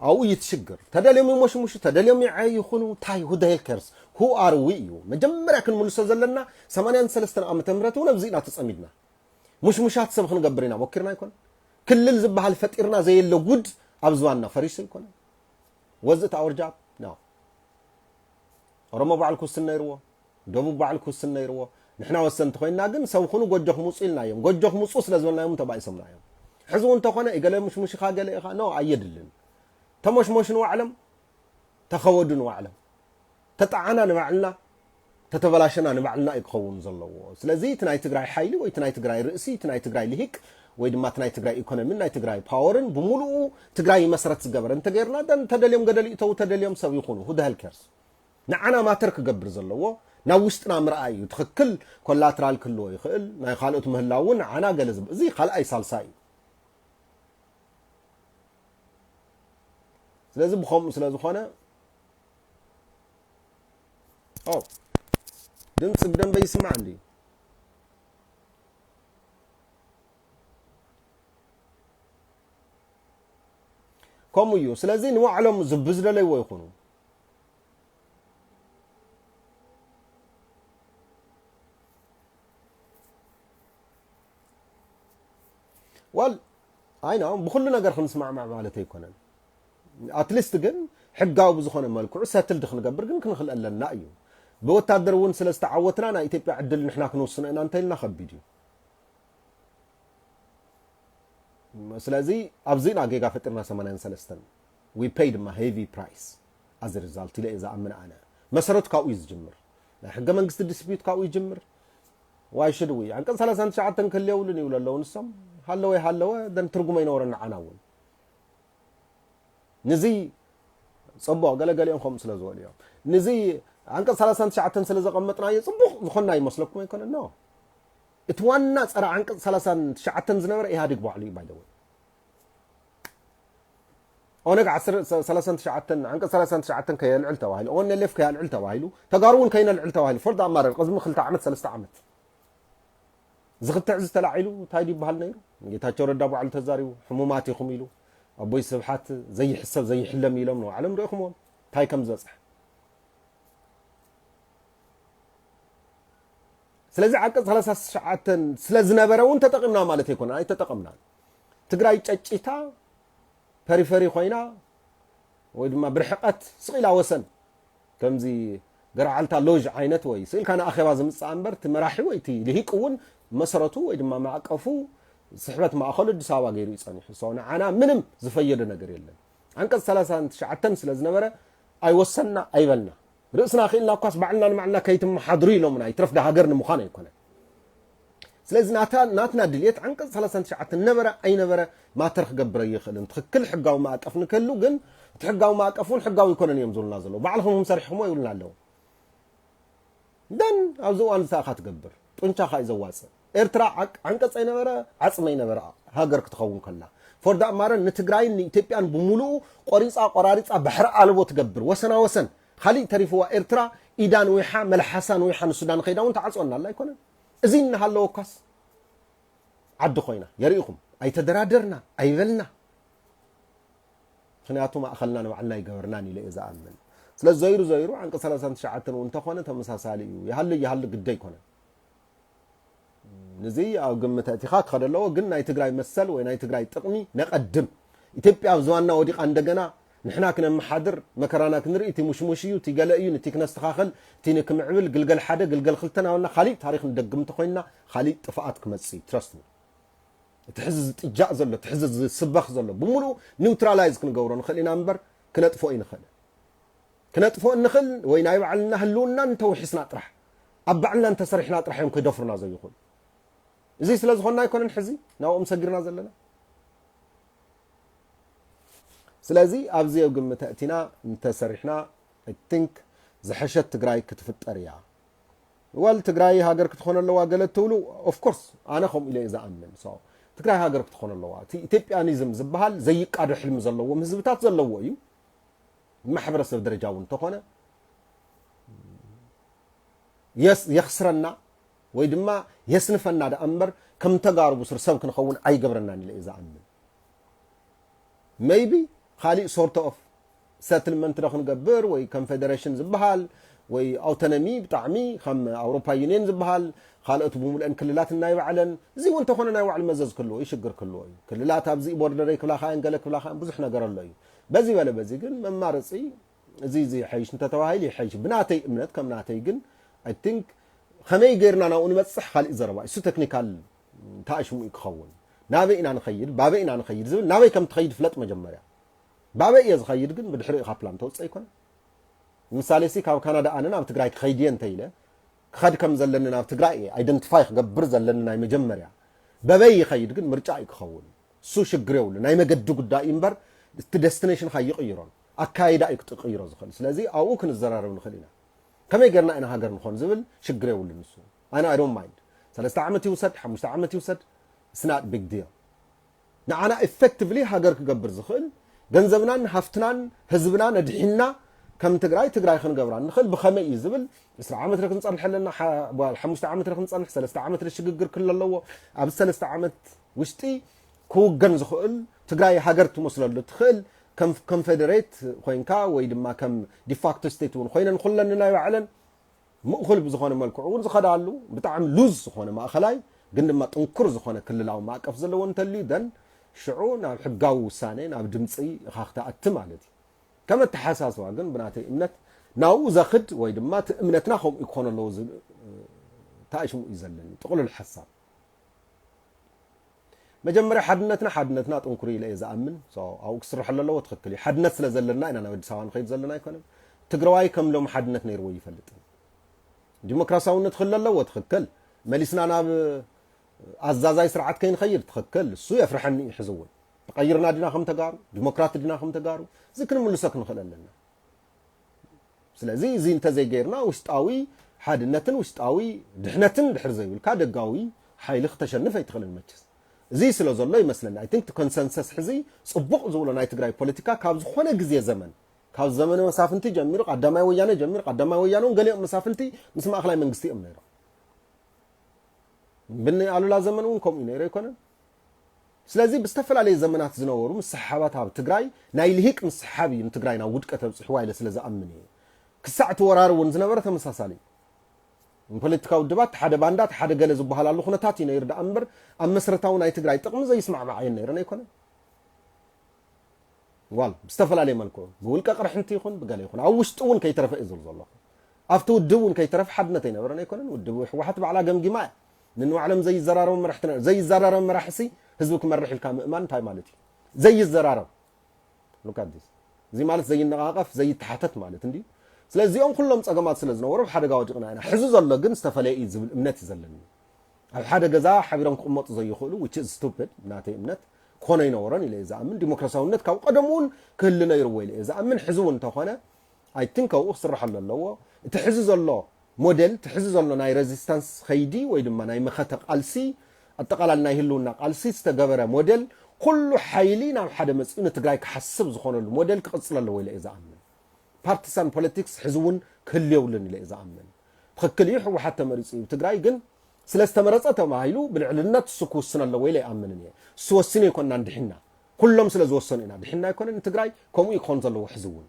ኣብኡ እዩ እቲ ሽግር። ተደልዮም ይሞሽሙሹ፣ ተደልዮም ይዓዩ ይኹኑ፣ እንታይ፣ who the hell cares? Who are we እዩ መጀመርያ ክንምልሶ ዘለና። ሰማንያን ሰለስተን ዓመተ ምህረት እውን ኣብዚ ኢና ተጸሚድና። ሙሽሙሻት ሰብ ክንገብር ኢና ሞኪርና ኣይኮን። ክልል ዝበሃል ፈጢርና ዘየለ ጉድ ኣብ ዝባንና ፈሪሱ ኣይኮነን። Was it our job? No። ኦሮሞ ባዕሉ ክውስን ነይርዎ፣ ደቡብ ባዕሉ ክውስን ነይርዎ። ንሕና ወሰንቲ ኮይንና ግን ሰብ ኩኑ ጎጆኹም ውፁ ኢልናዮም። ጎጆኹም ውፁ ስለ ዝበልናዮም ተባኢሶምና እዮም። ሕዚ እውን እንተኾነ ገለ ሙሽሙሽኻ ገለ ኢኻ፣ ኖ፣ ኣየድልን። ተሞሽሞሹ ንባዕሎም፣ ተኸወዱ ንባዕሎም። ተጠዓና ንባዕልና፣ ተተበላሸና ንባዕልና እዩ ክኸውን ዘለዎ። ስለዚ እቲ ናይ ትግራይ ሓይሊ ወይ እቲ ናይ ትግራይ ርእሲ፣ እቲ ናይ ትግራይ ልሂቅ ወይ ድማ እቲ ናይ ትግራይ ኢኮኖሚን ናይ ትግራይ ፓወርን ብምሉኡ ትግራይ መሰረት ዝገበረ እንተገይርና፣ ደን ተደልዮም ገደል ይእተው፣ ተደልዮም ሰብ ይኹኑ፣ who the hell cares? ንዓና ማተር ክገብር ዘለዎ ናብ ውሽጥና ምርኣይ እዩ። ትኽክል ኮላትራል ክህልዎ ይኽእል፣ ናይ ካልኦት ምህላው እውን ንዓና ገለ ዝብ-፣ እዚ ካልኣይ ሳልሳይ እዩ። ስለዚ ብኸምኡ ስለ ዝኾነ፣ ኦ፣ ድምፂ ብደንበ ይስማዕ እንዲ? ከምኡ እዩ። ስለዚ ንባዕሎም ዝብ-፣ ዝደለይዎ ይኹኑ። ዋል፣ ኣይ ነው፣ ብኹሉ ነገር ክንስማዕማዕ ማለት ኣይኮነን። ኣትሊስት ግን ሕጋዊ ብዝኾነ መልክዑ ሰትልድ ክንገብር ግን ክንኽእል ኣለና እዩ። ብወታደር እውን ስለ ዝተዓወትና ናይ ኢትዮጵያ ዕድል ንሕና ክንውስኖ ኢና እንተኢልና ከቢድ እዩ። ስለዚ ኣብዚ ኢና ጌጋ ፈጢርና ሰማንያን ሰለስተን። We pay ድማ heavy price as a result ኢለ እየ ዝኣምን ኣነ። መሰረቱ ካብኡ እዩ ዝጅምር። ናይ ሕገ መንግስቲ ዲስፒዩት ካብኡ ይጅምር። Why should we? ዓንቀጽ ሰላሳን ትሽዓተን ክህልየውሉን ይብሉ ኣለዉ ንሶም። ሃለወ ሃለወ፣ ደን ትርጉም ኣይነበሮን ንዓና እውን። ንዚ ጽቡቕ፣ ገለ ገሊኦም ከምኡ ስለ ዝበሉ እዮም። ንዚ ዓንቀጽ ሰላሳን ትሽዓተን ስለ ዘቐመጥናዮ ጽቡቕ ዝኾንና ይመስለኩም ኣይኮነን? ኖ። እቲ ዋና ጸረ ዓንቀጽ ሰላሳን ትሽዓተን ዝነበረ ኢህኣዴግ ባዕሉ እዩ፣ by the way። ኦነግ ዓሰርተ፣ ሰላሳን ትሽዓተን፣ ዓንቀጽ ሰላሳን ትሽዓተን ከየልዕል ተባሂሉ፣ ኦነሌፍ ከየልዕል ተባሂሉ፣ ተጋሩ እውን ከይነልዕል ተባሂሉ፣ for that matter፣ ቅድሚ ክልተ ዓመት፣ ሰለስተ ዓመት። ዝኽትዕ ዝተላዒሉ እንታይ ድዩ ይበሃል ነይሩ? ጌታቸው ረዳ ባዕሉ ተዛሪቡ፣ ሕሙማት ኢኹም ኢሉ፣ ኣቦይ ስብሓት ዘይሕሰብ ዘይሕለም ኢሎም ንባዕሎም ርኢኹምዎም። እንታይ ከም ዝበፅሐ። ስለዚ ዓንቀጽ ሰላሳ ትሽዓተ ስለ ዝነበረ እውን ተጠቒምና ማለት ኣይኮነን፣ ኣይተጠቐምናን። ትግራይ ጨጭታ፣ ፐሪፈሪ ኮይና፣ ወይ ድማ ብርሕቐት ስቕ ኢላ ወሰን፣ ከምዚ ገርዓልታ ሎዥ ዓይነት ወይ ስቕ ኢልካ ንኣኼባ ዝምጽኣ እምበር፣ እቲ መራሒ ወይ እቲ ልሂቅ እውን መሰረቱ ወይ ድማ ማዕቀፉ ስሕበት ማእከሉ ኣዲስ ኣበባ ገይሩ እዩ ጸኒሑ። So ንዓና ምንም ዝፈየዶ ነገር የለን። ዓንቀጽ ሰላሳን ትሽዓተን ስለ ዝነበረ ኣይወሰንና ኣይበልና። ርእስና ክኢልና እኳስ ባዕልና ንባዕልና ከይትመሓድሩ ኢሎምና፣ ይትረፍ ዳ ሃገር ንምዃን ኣይኮነን። ስለዚ ናታ-፣ ናትና ድልየት ዓንቀጽ ሰላሳን ትሽዓተን ነበረ ኣይነበረ ማተር ክገብር ኣይኽእልን። ትኽክል ሕጋዊ ማዕቀፍ ንክህሉ ግን እቲ ሕጋዊ ማዕቀፍ እውን ሕጋዊ ኣይኮነን እዮም ዝብሉና ዘለዉ። ባዕልኹም ሰሪሕኹሞ ይብሉና ኣለዉ። ደን ኣብዚ እዋን ዝተኣኻ ትገብር። ጡንቻኻ እዩ ዘዋጽእ። ኤርትራ ዓቅ-፣ ዓንቀጽ ኣይነበረ፣ ዓጽሚ ኣይነበረ ሃገር ክትኸውን ከላ። For that matter ንትግራይን ንኢትዮጵያን ብምሉኡ ቆሪጻ ቆራሪጻ ባሕሪ ኣልቦ ትገብር። ወሰና ወሰን። ካሊእ ተሪፍዋ ኤርትራ ኢዳ ንዊሓ፣ መልሓሳ ንዊሓ ንሱዳን ከይዳ እውን ትዓጽወና ኣላ ኣይኮነን። እዚ እናሃለወ እኳስ ዓዲ ኮይና። የርኢኹም። ኣይተደራደርና፣ ኣይበልና። ምኽንያቱ ማእኸልና ንባዕልና ኣይገበርናን ኢለ እየ ዝኣምን። ስለዚ ዘይሩ ዘይሩ ዓንቀጽ ሰላሳን ትሽዓተን እውን እንተኾነ ተመሳሳሊ እዩ። ይሃሉ ይሃሉ ግዲ ኣይኮነን። ንዚ ኣብ ግምት ኣእቲኻ ክኸደ ኣለዎ፣ ግን ናይ ትግራይ መሰል ወይ ናይ ትግራይ ጥቕሚ ነቐድም። ኢትዮጵያ ኣብ ዝባንና ወዲቓ እንደገና ንሕና ክነመሓድር መከራና ክንርኢ፣ እቲ ሙሽሙሽ እዩ፣ እቲ ገለ እዩ፣ ነቲ ክነስተኻኽል፣ እቲ ንክምዕብል፣ ግልገል ሓደ፣ ግልገል ክልተ እናበልና ካሊእ ታሪኽ ንደግም እንተኾይንና ካሊእ ጥፍኣት ክመጽእ እዩ። ትረስት ሚ። እቲ ሕዚ ዝጥጃእ ዘሎ፣ እቲ ሕዚ ዝስበኽ ዘሎ ብምሉኡ ኒውትራላይዝ ክንገብሮ ንኽእል ኢና እምበር ክነጥፍኦ ይንኽእል። ክነጥፍኦ እንኽእል ወይ ናይ ባዕልና ህልውና እንተውሒስና ጥራሕ፣ ኣብ ባዕልና እንተሰሪሕና ጥራሕ እዮም ክደፍሩና ዘይኽእሉ። እዚ ስለ ዝኾንና ኣይኮነን ሕዚ ናብኦም ሰጊርና ዘለና። ስለዚ ኣብዚ ኣብ ግምት ኣእቲና እንተሰሪሕና፣ I think ዝሐሸት ትግራይ ክትፍጠር እያ። ወል ትግራይ ሃገር ክትኾን ኣለዋ ገለ ትብሉ፣ of course ኣነ ከምኡ ኢለ እየ ዝኣምን። So ትግራይ ሃገር ክትኾን ኣለዋ። እቲ ኢትዮጵያኒዝም ዝበሃል ዘይቃዶ ሕልሚ ዘለዎም ህዝብታት ዘለዎ እዩ። ማሕበረሰብ ደረጃ እውን እንተኾነ የስ-፣ የኽስረና ወይ ድማ የስንፈና ደኣ እምበር ከም ተጋሩ ብሱር ሰብ ክንኸውን ኣይገብረናን ኢለ እየ ዝኣምን። Maybe ካሊእ sort of settlement ዶ ክንገብር ወይ ኮንፌደሬሽን ዝበሃል ወይ ኣውቶኖሚ ብጣዕሚ ከም ኣውሮፓ ዩኒየን ዝበሃል ካልኦት ብምልአን ክልላት ናይ ባዕለን እዚ እውን እንተኾነ ናይ ባዕሉ መዘዝ ክህልዎ እዩ፣ ሽግር ክህልዎ እዩ። ክልላት ኣብዚ ቦርደረይ ክብላኻ እየን ገለ ክብላኻ እየን ብዙሕ ነገር ኣሎ እዩ። በዚ በለ በዚ ግን መማረፂ እዚ እዚ ይሐይሽ እንተተባሂሉ ይሐይሽ። ብናተይ እምነት ከም ናተይ ግን I think ከመይ ገይርና ናብኡ ንበፅሕ ካሊእ ዘረባ እዩ። እሱ ቴክኒካል ተኣሽሙ እዩ ክኸውን። ናበይ ኢና ንኸይድ፣ ባበይ ኢና ንኸይድ ዝብል ናበይ ከም ትኸይድ ፍለጥ መጀመርያ። ባበይ እየ ዝኸይድ ግን ብድሕሪ ኢኻ ፕላን ተውፅእ ኣይኮነ። ንምሳሌ ሲ ካብ ካናዳ ኣነ ናብ ትግራይ ክኸይድ እየ እንተኢለ ክኸድ ከም ዘለኒ ናብ ትግራይ እየ ኣይደንቲፋይ ክገብር ዘለኒ ናይ መጀመርያ። በበይ ይኸይድ ግን ምርጫ እዩ ክኸውን። እሱ ሽግር የብሉ ናይ መገዲ ጉዳይ እዩ እምበር እቲ ደስቲኔሽንካ ይቕይሮን ኣካይዳ እዩ ክትቕይሮ ዝኽእል። ስለዚ ኣብኡ ክንዘራረብ ንኽእል ኢና። ከመይ ገርና ኢና ሃገር ንኾን ዝብል ሽግር የብሉን። እሱ ኣነ I don't mind ሰለስተ ዓመት ይውሰድ ሓሙሽተ ዓመት ይውሰድ it's not big deal። ንዓና ኢፌክቲቭሊ ሃገር ክገብር ዝኽእል ገንዘብናን ሃፍትናን ህዝብና ነድሒና ከም ትግራይ ትግራይ ክንገብራ ንኽእል ብኸመይ እዩ ዝብል ዕስራ ዓመት ረ ክንፀንሕ ኣለና። ሓ-፣ ጓል ሓሙሽተ ዓመት ረ ክንፀንሕ ሰለስተ ዓመት ረ ሽግግር ክህሉ ኣለዎ። ኣብ ሰለስተ ዓመት ውሽጢ ክውገን ዝኽእል ትግራይ ሃገር ትመስለሉ ትኽእል ከም ኮንፌደሬት ኮይንካ ወይ ድማ ከም ዲፋክቶ ስቴት እውን ኮይነን ኩለን ናይ ባዕለን ምእኹል ብዝኾነ መልክዑ እውን ዝኸዳሉ ብጣዕሚ ሉዝ ዝኾነ ማእኸላይ ግን ድማ ጥንኩር ዝኾነ ክልላዊ ማእቀፍ ዘለዎ እንተልዩ ደን ሽዑ ናብ ሕጋዊ ውሳኔ ናብ ድምፂ ኢኻ ክትኣቲ ማለት እዩ። ከም ኣተሓሳስባ ግን ብናተይ እምነት ናብኡ ዘኽድ ወይ ድማ እቲ እምነትና ከምኡ ክኾን ኣለዎ ዝብል ተኣሽሙ እዩ ዘለኒ ጥቕሉል ሓሳብ። መጀመርያ ሓድነትና ሓድነትና ጥንኩር ኢለ እየ ዝኣምን። So ኣብኡ ክስርሐሉ ኣለዎ ትኽክል እዩ። ሓድነት ስለ ዘለና ኢና ናብ ኣዲስ ኣበባ ንኸይድ ዘለና ኣይኮነን። ትግራዋይ ከም ሎም ሓድነት ነይርዎ ይፈልጥን። ዲሞክራሲያውነት ክህሉ ኣለዎ ትኽክል። መሊስና ናብ ኣዛዛይ ስርዓት ከይንኸይድ ትኽክል። እሱ የፍርሐኒ እዩ ሕዚ እውን። ተቐይርና ዲና ከም ተጋሩ፣ ዲሞክራት ዲና ከም ተጋሩ፣ እዚ ክንምልሶ ክንኽእል ኣለና። ስለዚ እዚ እንተዘይገይርና ውሽጣዊ ሓድነትን ውሽጣዊ ድሕነትን ድሕር ዘይብልካ ደጋዊ ሓይሊ ክተሸንፍ ኣይትኽእልን መችስ። እዚ ስለ ዘሎ ይመስለኒ I think ኮንሰንሰስ ሕዚ ፅቡቕ ዝብሎ ናይ ትግራይ ፖለቲካ ካብ ዝኾነ ግዜ ዘመን ካብ ዘመነ መሳፍንቲ ጀሚሩ ቀዳማይ ወያነ ጀሚሩ ቀዳማይ ወያነ እውን ገሊኦም መሳፍንቲ ምስ ማእኸላይ መንግስቲ እዮም ነይሮም። ብኒ ኣሉላ ዘመን እውን ከምኡ ነይሩ ኣይኮነን። ስለዚ ብዝተፈላለየ ዘመናት ዝነበሩ ምስሓባት ኣብ ትግራይ ናይ ልሂቅ ምስሓብ እዩ ንትግራይ ናብ ውድቀት ኣብፅሕዋ ኢለ ስለ ዝኣምን እዩ። ክሳዕ እቲ ወራር እውን ዝነበረ ተመሳሳሊ እዩ። ንፖለቲካዊ ውድባት ሓደ ባንዳ ሓደ ገለ ዝበሃላሉ ኩነታት እዩ ነይሩ ደኣ እምበር ኣብ መሰረታዊ ናይ ትግራይ ጥቕሚ ዘይስማዕማዕ እየን ነይረን ኣይኮነን። ዋል ብዝተፈላለየ መልክዑ ብውልቀ ቅርሕንቲ ይኹን ብገለ ይኹን ኣብ ውሽጢ እውን ከይተረፈ እዩ ዝብል ዘለኹ። ኣብቲ ውድብ እውን ከይተረፈ ሓድነት ኣይነበረን ኣይኮነን። ውድብ ህወሓት ባዕላ ገምጊማ እያ። ንንባዕሎም ዘይዘራረቡ መራሕቲ ነ-፣ ዘይዘራረብ መራሒ ሲ ህዝቢ ክመርሕ ኢልካ ምእማን እንታይ ማለት እዩ? ዘይዘራረብ። Look at this። እዚ ማለት ዘይነቓቐፍ ዘይተሓተት ማለት እንድዩ። ስለዚ እዚኦም ኩሎም ፀገማት ስለ ዝነበሩ ኣብ ሓደጋ ወዲቕና ኢና። ሕዚ ዘሎ ግን ዝተፈለየ እዩ ዝብል እምነት እዩ ዘለኒ። ኣብ ሓደ ገዛ ሓቢሮም ክቕመጡ ዘይኽእሉ which is stupid ናተይ እምነት ክኾነ ኣይነበሮን ኢለ እየ ዝኣምን። ዲሞክራሲያውነት ካብ ቀደሙ እውን ክህሉ ነይርዎ ኢለ እየ ዝኣምን። ሕዚ እውን እንተኾነ I think ኣብኡ ክስርሐሉ ኣለዎ። እቲ ሕዚ ዘሎ ሞዴል እቲ ሕዚ ዘሎ ናይ ሬዚስታንስ ኸይዲ ወይ ድማ ናይ መኸተ ቃልሲ ኣጠቓላሊ ናይ ህልውና ቃልሲ ዝተገበረ ሞዴል ኩሉ ሓይሊ ናብ ሓደ መፂኡ ንትግራይ ክሓስብ ዝኾነሉ ሞዴል ክቕፅል ኣለዎ ኢለ እየ ዝኣምን። ፓርቲሳን ፖለቲክስ ሕዚ እውን ክህሉ የብሉን ኢለ እየ ዝኣምን። ትኽክል እዩ ህወሓት ተመሪፁ እዩ ትግራይ ግን ስለ ዝተመረፀ ተባሂሉ ብልዕልነት እሱ ክውስን ኣለዎ ኢለ ኣይኣምንን እየ። እሱ ወሲኑ ኣይኮንና እንድሕና ኩሎም ስለ ዝወሰኑ ኢና ድሕና ኣይኮነን ትግራይ ከምኡ እዩ ክኾን ዘለዎ ሕዚ እውን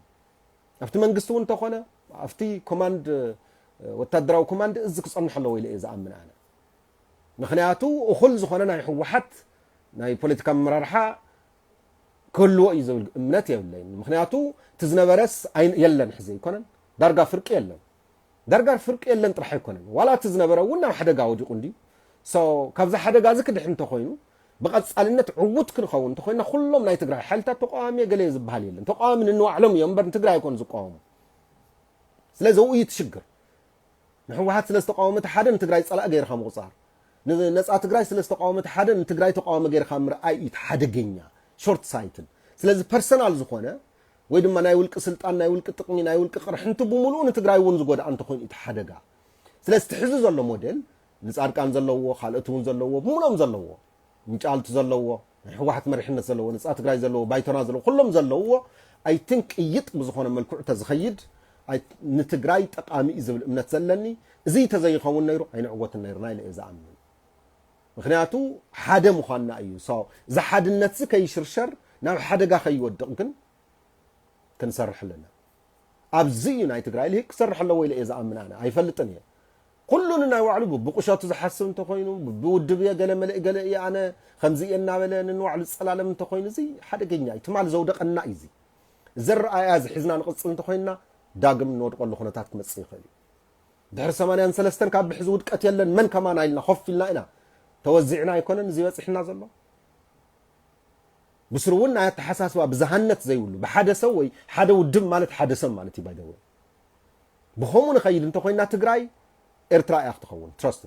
ኣብቲ መንግስቲ እውን እንተኾነ ኣብቲ ኮማንድ ወታደራዊ ኮማንድ እዚ ክፀንሕ ኣለዎ ኢለ እየ ዝኣምን ኣነ። ምክንያቱ እኹል ዝኾነ ናይ ህወሓት ናይ ፖለቲካ ኣመራርሓ ክህልዎ እዩ ዝብል እምነት የብለይን። ምክንያቱ እቲ ዝነበረስ ኣይ-፣ የለን ሕዚ ኣይኮነን ዳርጋ ፍርቂ የለን። ዳርጋ ፍርቂ የለን ጥራሕ ኣይኮነን ዋላ እቲ ዝነበረ እውን ናብ ሓደጋ ወዲቑ እንድዩ። So ካብዚ ሓደጋ እዚ ክድሕን እንተኮይኑ ብቐጻልነት ዕዉት ክንኸውን እንተኾይና፣ ኩሎም ናይ ትግራይ ሓይልታት ተቃዋሚ ገለ ዝበሃል የለን። ተቃዋሚ ንንባዕሎም እዮም እምበር ንትግራይ ኣይኮን ዝቃወሙ። ስለዚ ውይይት ሽግር ንህወሓት ስለ ዝተቃወመ እቲ ሓደ ንትግራይ ጸላኢ ገይርካ ምቑጻር፣ ንነጻ ትግራይ ስለ ዝተቃወመ እቲ ሓደ ንትግራይ ተቃዋሚ ገይርካ ምርኣይ እዩ እቲ ሓደገኛ፣ ሾርት ሳይትን። ስለዚ ፐርሰናል ዝኾነ ወይ ድማ ናይ ውልቂ ስልጣን፣ ናይ ውልቂ ጥቕሚ፣ ናይ ውልቂ ቅርሕንቲ ብምሉኡ ንትግራይ እውን ዝጎድኣ እንተኾይኑ እቲ ሓደጋ። ስለዚ እቲ ሕዚ ዘሎ ሞዴል ንጻድቃን ዘለዎ፣ ካልኦት እውን ዘለዎ፣ ብምሎም ዘለዎ፣ ምጫልቱ ዘለዎ፣ ናይ ህወሓት መሪሕነት ዘለዎ፣ ነጻ ትግራይ ዘለዎ፣ ባይቶና ዘለዎ፣ ኩሎም ዘለዎ፣ ኣይ ቲንክ ቅይጥ ብዝኾነ መልክዑ ተዝኸይድ ኣይ- ንትግራይ ጠቃሚ እዩ ዝብል እምነት ዘለኒ። እዚ ተዘይኸውን ነይሩ ኣይንዕወትን ነይርና ኢለ እየ ዝኣምን። ምክንያቱ ሓደ ምዃንና እዩ። So፣ እዚ ሓድነት እዚ ከይሽርሸር፣ ናብ ሓደጋ ከይወድቕ ግን ክንሰርሕ ኣለና። ኣብዚ እዩ ናይ ትግራይ ልሂቅ ክሰርሕ ኣለዎ ኢለ እየ ዝኣምን። ኣነ ኣይፈልጥን እየ። ኩሉ ንናይ ባዕሉ ብቁሸቱ ዝሓስብ እንተኾይኑ፣ ብውድብ እየ፣ ገለ መለ ገለ እየ፣ ኣነ ከምዚ እየ እናበለ ንንባዕሉ ዝጸላለም እንተኾይኑ፣ እዚ ሓደገኛ እዩ። ትማል ዘውደቐና እዩ እዚ። እዚ ኣረኣእያ እዚ ሒዝና ንቕጽል እንተኾይንና፣ ዳግም እንወድቀሉ ኩነታት ክመጽእ ይኽእል እዩ። ድሕሪ ሰማንያን ሰለስተን ካብ ብሕዚ ውድቀት የለን፣ መን ከማና ኢልና ኮፍ ኢልና ኢና። ተወዚዕና ኣይኮነን እዚ በጺሕና ዘሎ። ብስሩ እውን ናይ ኣተሓሳስባ ብዝሃነት ዘይብሉ፣ ብሓደ ሰብ ወይ ሓደ ውድብ ማለት ሓደ ሰብ ማለት እዩ። ባይ ዘ ወይ፣ ብኸምኡ ንኸይድ እንተኾይና፣ ትግራይ ኤርትራ እያ ክትኸውን። ትረስት፣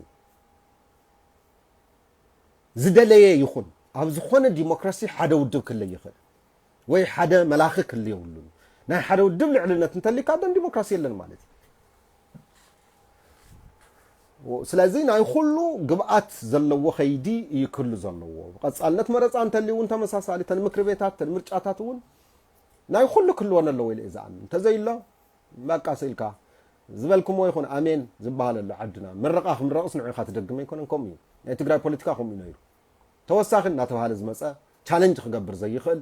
ዝደለየ ይኹን፣ ኣብ ዝኾነ ዲሞክራሲ ሓደ ውድብ ክህለ ይኽእል ወይ ሓደ መላኺ ክህሉ የብሉን። ናይ ሓደ ውድብ ልዕልነት እንተሊካ፣ ደን ዲሞክራሲ የለን ማለት እዩ። ስለዚ ናይ ኩሉ ግብኣት ዘለዎ ከይዲ እዩ ክህሉ ዘለዎ። ብቐጻልነት መረጻ እንተልዩ እውን ተመሳሳሊ፣ ተን ምክሪ ቤታት፣ ተን ምርጫታት እውን ናይ ኩሉ ክህልወን ኣለዎ ኢለ እየ ዝኣምን። እንተዘይሎ፣ በቃ ስኢልካ ዝበልኩሞ ይኹን ኣሜን ዝበሃል ኣሎ ዓድና። ምረቓ ክምረቕስ ንዑኻ ትደግም ኣይኮነን፣ ከምኡ እዩ። ናይ ትግራይ ፖለቲካ ከምኡ እዩ ነይሩ። ተወሳኺ እናተባሃለ ዝመፀ ቻለንጅ ክገብር ዘይኽእል፣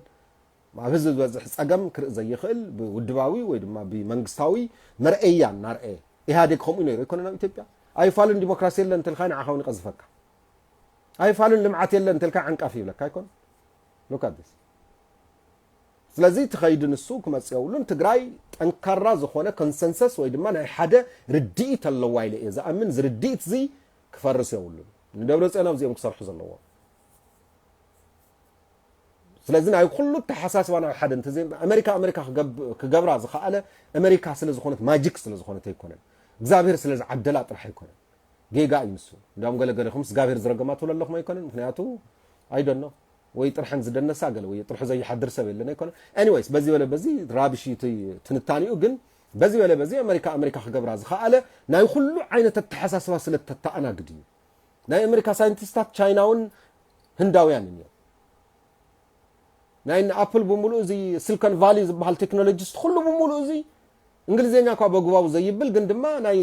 ኣብ ህዝቢ ዝበፅሕ ፀገም ክርኢ ዘይኽእል፣ ብውድባዊ ወይ ድማ ብመንግስታዊ መርአያ እናርአየ፣ ኢህኣዴግ ከምኡ ነይሩ ኣይኮነን ኣብ ኢትዮጵያ። ኣይፋልን ዲሞክራሲ የለን እንተልካ ንዓኻ እውን ይቐዝፈካ። ኣይፋልን ልምዓት የለን እንተልካ ዓንቃፊ ይብለካ ኣይኮን። Look at this። ስለዚ እቲ ኸይዲ ንሱ ክመፅእ የብሉን። ትግራይ ጠንካራ ዝኾነ ኮንሰንሰስ ወይ ድማ ናይ ሓደ ርድኢት ኣለዋ ኢለ እየ ዝኣምን። እዚ ርድኢት እዚ ክፈርስ የብሉን። ንደብረ ፅዮን ኣብዚኦም ክሰርሑ ዘለዎ። ስለዚ ናይ ኩሉ ተሓሳስባ ናብ ሓደ እንተዘይ፣ ኣሜሪካ፣ ኣሜሪካ ክገብ-፣ ክገብራ ዝኸኣለ ኣሜሪካ ስለ ዝኾነት፣ ማጂክ ስለ ዝኾነት ኣይኮነን። እግዚኣብሔር ስለ ዝዓደላ ጥራሕ ኣይኮነን። ጌጋ እዩ ንሱ። እንዳውም ገለ ገለኹም እግዚኣብሔር ዝረገማ ትብሉ ኣለኹም ኣይኮነን። ምክንያቱ፣ I don't know፣ ወይ ጥርሐን ዝደነሳ ገለ ወይ ጥርሑ ዘይሓድር ሰብ የለን ኣይኮነን። ኤኒዌይስ፣ በዚ በለ በዚ ራብሽ እዩ እቲ ትንታኔኡ። ግን በዚ በለ በዚ ኣሜሪካ፣ ኣሜሪካ ክገብራ ዝኸኣለ ናይ ኩሉ ዓይነት ኣተሓሳስባ ስለ ተተኣናግድ እዩ። ናይ ኣሜሪካ ሳይንቲስታት ቻይናውን ህንዳውያንን እዮም። ናይ እነ ኣፕል ብምሉኡ፣ እዚ ሲልኮን ቫሊ ዝበሃል ቴክኖሎጂስት ኩሉ ብምሉኡ፣ እዚ እንግሊዝኛ እኳ በግባቡ ዘይብል ግን ድማ ናይ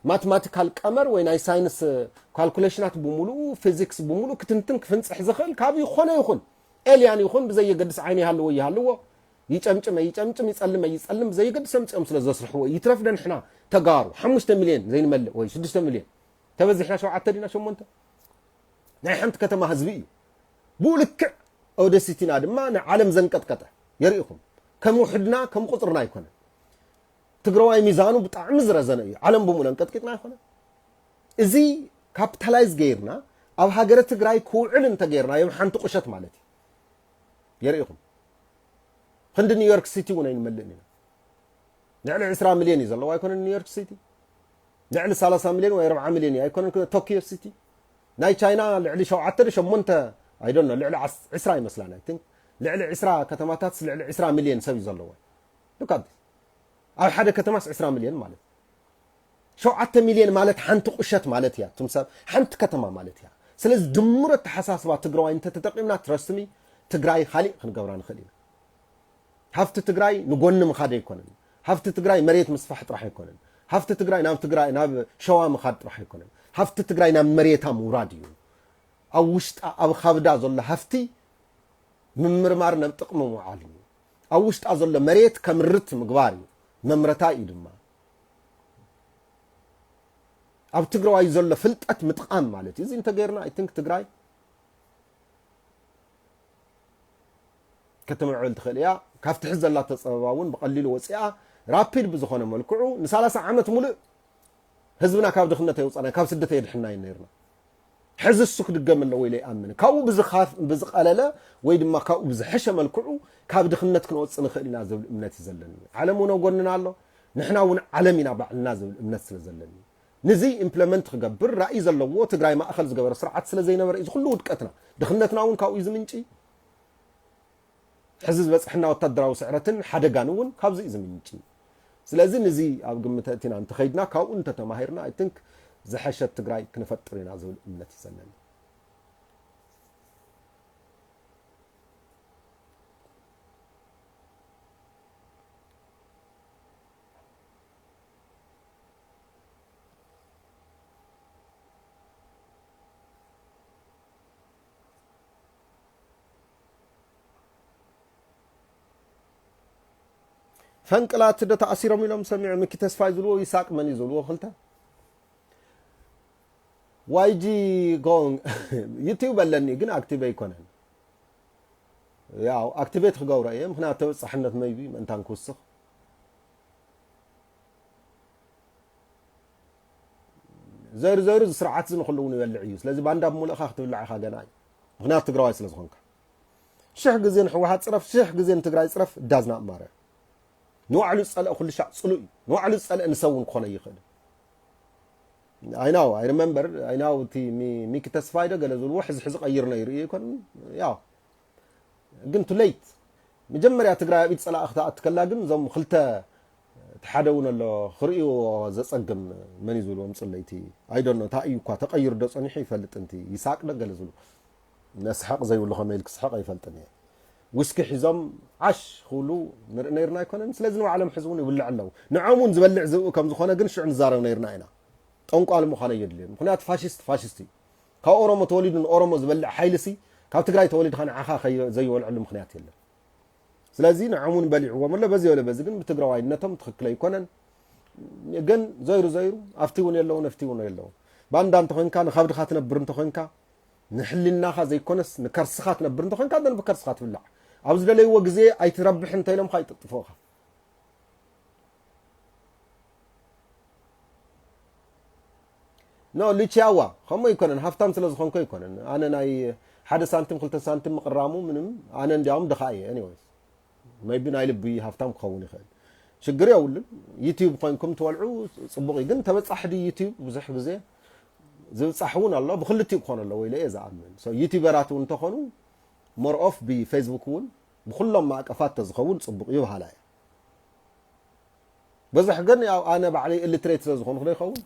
ማትማቲካል ቀመር ወይ ናይ ሳይንስ ካልኩሌሽናት ብምሉኡ፣ ፊዚክስ ብምሉኡ ክትንትን ክፍንፅሕ ዝኽእል ካብ ይኾነ ይኹን ኤልያን ይኹን ብዘየገድስ፣ ዓይኒ ይሃልዎ ይሃልዎ፣ ይጨምጭም ይጨምጭም፣ ይፀልም ይፀልም፣ ብዘየገድስ ኣምፂኦም ስለ ዘስርሕዎ፣ ይትረፍ ደንሕና ተጋሩ ሓሙሽተ ሚልዮን ዘይንመልእ ወይ ሽዱሽተ ሚልዮን፣ ተበዚሕና ሸውዓተ ዲና ሸሞንተ ናይ ሓንቲ ከተማ ህዝቢ እዩ። ብኡ ልክዕ ኦደሲቲና ድማ ንዓለም ዘንቀጥቀጠ። የርእኹም፣ ከም ውሕድና ከም ቁፅርና ኣይኮነን። ትግራዋይ ሚዛኑ ብጣዕሚ ዝረዘነ እዩ። ዓለም ብምሉእ ኣንቀጥቂጥና ኣይኮነን። እዚ ካፒታላይዝ ገይርና ኣብ ሃገረ ትግራይ ክውዕል እንተገይርናዮ ሓንቲ ቁሸት ማለት እዩ። የርእኹም፣ ክንዲ ኒውዮርክ ሲቲ እውን ኣይንመልእን ኢና። ልዕሊ ዕስራ ሚልዮን እዩ ዘለዎ ኣይኮነን ኒውዮርክ ሲቲ? ልዕሊ ሰላሳ ሚልዮን ወይ ኣርብዓ ሚልዮን እዩ ኣይኮነን ቶኪዮ ሲቲ? ናይ ቻይና ልዕሊ ሸውዓተ ዶ ሸሞንተ፣ I don't know፣ ልዕሊ ዓስ-፣ ዕስራ ይመስላኒ፣ I think። ልዕሊ ዕስራ ከተማታትስ ልዕሊ ዕስራ ሚልዮን ሰብ እዩ ዘለዎ። Look at this። ኣብ ሓደ ከተማስ ዕስራ ሚልዮን ማለት፣ ሸውዓተ ሚልዮን ማለት ሓንቲ ቁሸት ማለት እያ። እቱም ሰብ ሓንቲ ከተማ ማለት እያ። ስለዚ ድምር ኣተሓሳስባ ትግራዋይ እንተተጠቂምና፣ ትረስትሚ ትግራይ ካሊእ ክንገብራ ንኽእል ኢና። ሃፍቲ ትግራይ ንጎኒ ምኻድ ኣይኮነን። ሃፍቲ ትግራይ መሬት ምስፋሕ ጥራሕ ኣይኮነን። ሃፍቲ ትግራይ ናብ ትግራይ፣ ናብ ሸዋ ምኻድ ጥራሕ ኣይኮነን። ሃፍቲ ትግራይ ናብ መሬታ ምውራድ እዩ። ኣብ ውሽጣ፣ ኣብ ኻብዳ ዘሎ ሃፍቲ ምምርማር ናብ ጥቕሚ ምውዓል እዩ። ኣብ ውሽጣ ዘሎ መሬት ከምርት ምግባር እዩ። መምረታ እዩ ድማ። ኣብ ትግራዋይ ዘሎ ፍልጠት ምጥቓም ማለት እዩ። እዚ እንተገይርና፣ I think ትግራይ ከተምዕብል ትኽእል እያ። ካብቲ ሕዚ ዘላቶ ጸበባ እውን ብቐሊሉ ወፂኣ፣ ራፒድ ብዝኾነ መልክዑ ንሰላሳ ዓመት ሙሉእ ህዝብና ካብ ድኽነት ኣየውፃናዮ፣ ካብ ስደት ኣየድሕናዮ ነይርና። ሕዚ እሱ ክድገም ኣለዎ ኢለ ይኣምን። ካብኡ ብዝኻፍ-፣ ብዝቐለለ ወይ ድማ ካብኡ ብዝሐሸ መልክዑ ካብ ድኽነት ክንወፅእ ንኽእል ኢና ዝብል እምነት እዩ ዘለኒ። ዓለም እውን ኣብ ጎንና ኣሎ፣ ንሕና እውን ዓለም ኢና ባዕልና ዝብል እምነት ስለ ዘለኒ። ንዚ ኢምፕለመንት ክገብር ራእይ ዘለዎ ትግራይ ማእኸል ዝገበረ ስርዓት ስለ ዘይነበረ እዩ እዚ ኩሉ ውድቀትና። ድኽነትና እውን ካብኡ እዩ ዝምንጪ። ሕዚ ዝበፅሐና ወታደራዊ ስዕረትን ሓደጋን እውን ካብዚ እዩ ዝምንጪ። ስለዚ ንዚ ኣብ ግምት ኣእቲና እንተኸይድና ካብኡ እንተተማሂርና I think ዝሐሸት ትግራይ ክንፈጥር ኢና ዝብል እምነት እዩ ዘለኒ። ፈንቅላት ዶ ተኣሲሮም ኢሎም ሰሚዑ። ሚኪ ተስፋይ ዝብልዎ ይሳቅ መን እዩ ዝብልዎ ክልተ ዋይጂ ጎንግ ዩቲዩብ ኣለኒ ግን ኣክቲቭ ኣይኮነን። ያው ኣክቲቬት ክገብሮ እየ ምክንያቱ ተበፃሕነት መይቢ ምእንታን ክውስኽ። ዘይሩ ዘይሩ እዚ ስርዓት እዚ ንኩሉ እውን ይበልዕ እዩ። ስለዚ ባንዳ ብምልእኻ ክትብላዕ ኢኻ ገና እዩ። ምክንያቱ ትግራዋይ ስለ ዝኾንካ ሽሕ ግዜ ንሕወሓት ፅረፍ ሽሕ ግዜ ንትግራይ ፅረፍ ዳዝና ማረ ንባዕሉ ዝፀልአ ኩሉ ሻዕ ፅሉእ እዩ። ንባዕሉ ዝፀልአ ንሰብ እውን ክኾነ ይኽእል። I know I remember I know እቲ ሚ-፣ ሚኪ ተስፋይ ዶ ገለ ዝብልዎ ሕዚ ሕዚ ቀይር ነይሩ እዩ ይኮን ያው ግን ቱ ሌት መጀመርያ ትግራይ ኣብ ኢድ ፀላእ ክትኣትከላ ግን እዞም ክልተ እቲ ሓደ እውን ኣሎ ክርእይዎ ዘፀግም መን እዩ ዝብልዎም ፅለይቲ ኣይደኖ እንታይ እዩ እኳ ተቐይሩ ዶ ፀኒሑ ይፈልጥ እንቲ ይስሓቅ ዶ ገለ ዝብሉ ነስሓቅ ዘይብሉ ከመይ ኢል ክስሕቅ ኣይፈልጥን እየ ውስኪ ሒዞም ዓሽ ክብሉ ንርኢ ነይርና ኣይኮነን ስለዚ ንባዕሎም ሕዚ እውን ይብልዕ ኣለዉ ንዖም እውን ዝበልዕ ዝብኡ ከም ዝኾነ ግን ሽዑ ንዛረብ ነይርና ኢና ጠንቋል ምዃን ኣየድልዮን ምክንያቱ ፋሽስት ፋሽስት እዩ ካብ ኦሮሞ ተወሊዱ ንኦሮሞ ዝበልዕ ሓይሊ ሲ ካብ ትግራይ ተወሊድካ ንዓኻ ዘይበልዐሉ ምክንያት የለን ስለዚ ንዖም እውን በሊዕዎም ኣሎ በዚ በለ በዚ ግን ብትግራዋይነቶም ትኽክል ኣይኮነን ግን ዘይሩ ዘይሩ ኣብቲ እውን የለውን ኣብቲ እውን የለውን ባንዳ እንተኾይንካ ንኸብድኻ ትነብር እንተኾይንካ ንሕልናኻ ዘይኮነስ ንከርስኻ ትነብር እንተኾይንካ ደን ብከርስኻ ትብላዕ ኣብ ዝደለይዎ ግዜ ኣይትረብሕ እንተ ኢሎምካ ይጥጥፎኻ ኖ ሉቺያዋ ከምኡ ኣይኮነን ሃፍታም ስለ ዝኾንኩ ኣይኮነን ኣነ ናይ ሓደ ሳንቲም ክልተ ሳንቲም ምቕራሙ ምንም ኣነ እንዲያውም ድኻ እየ anyways maybe ናይ ልቢ ሃፍታም ክኸውን ይኽእል ሽግር የብሉን ዩቲዩብ ኮይንኩም ትበልዑ ፅቡቕ እዩ ግን ተበፃሒ ድዩ ዩቲዩብ ብዙሕ ግዜ ዝብፃሕ እውን ኣሎ ብክልቲኡ ክኾን ኣለዎ ኢለ እየ ዝኣምን ዩቲዩበራት እውን እንተኾኑ more of ብፌስቡክ እውን ብኩሎም ማእቀፋት ተዝኸውን ፅቡቕ እዩ በሃላ እየ ብዙሕ ግን ያው ኣነ ባዕለይ ኢሊትሬት ስለ ዝኾንኩ ዶ ይኸውን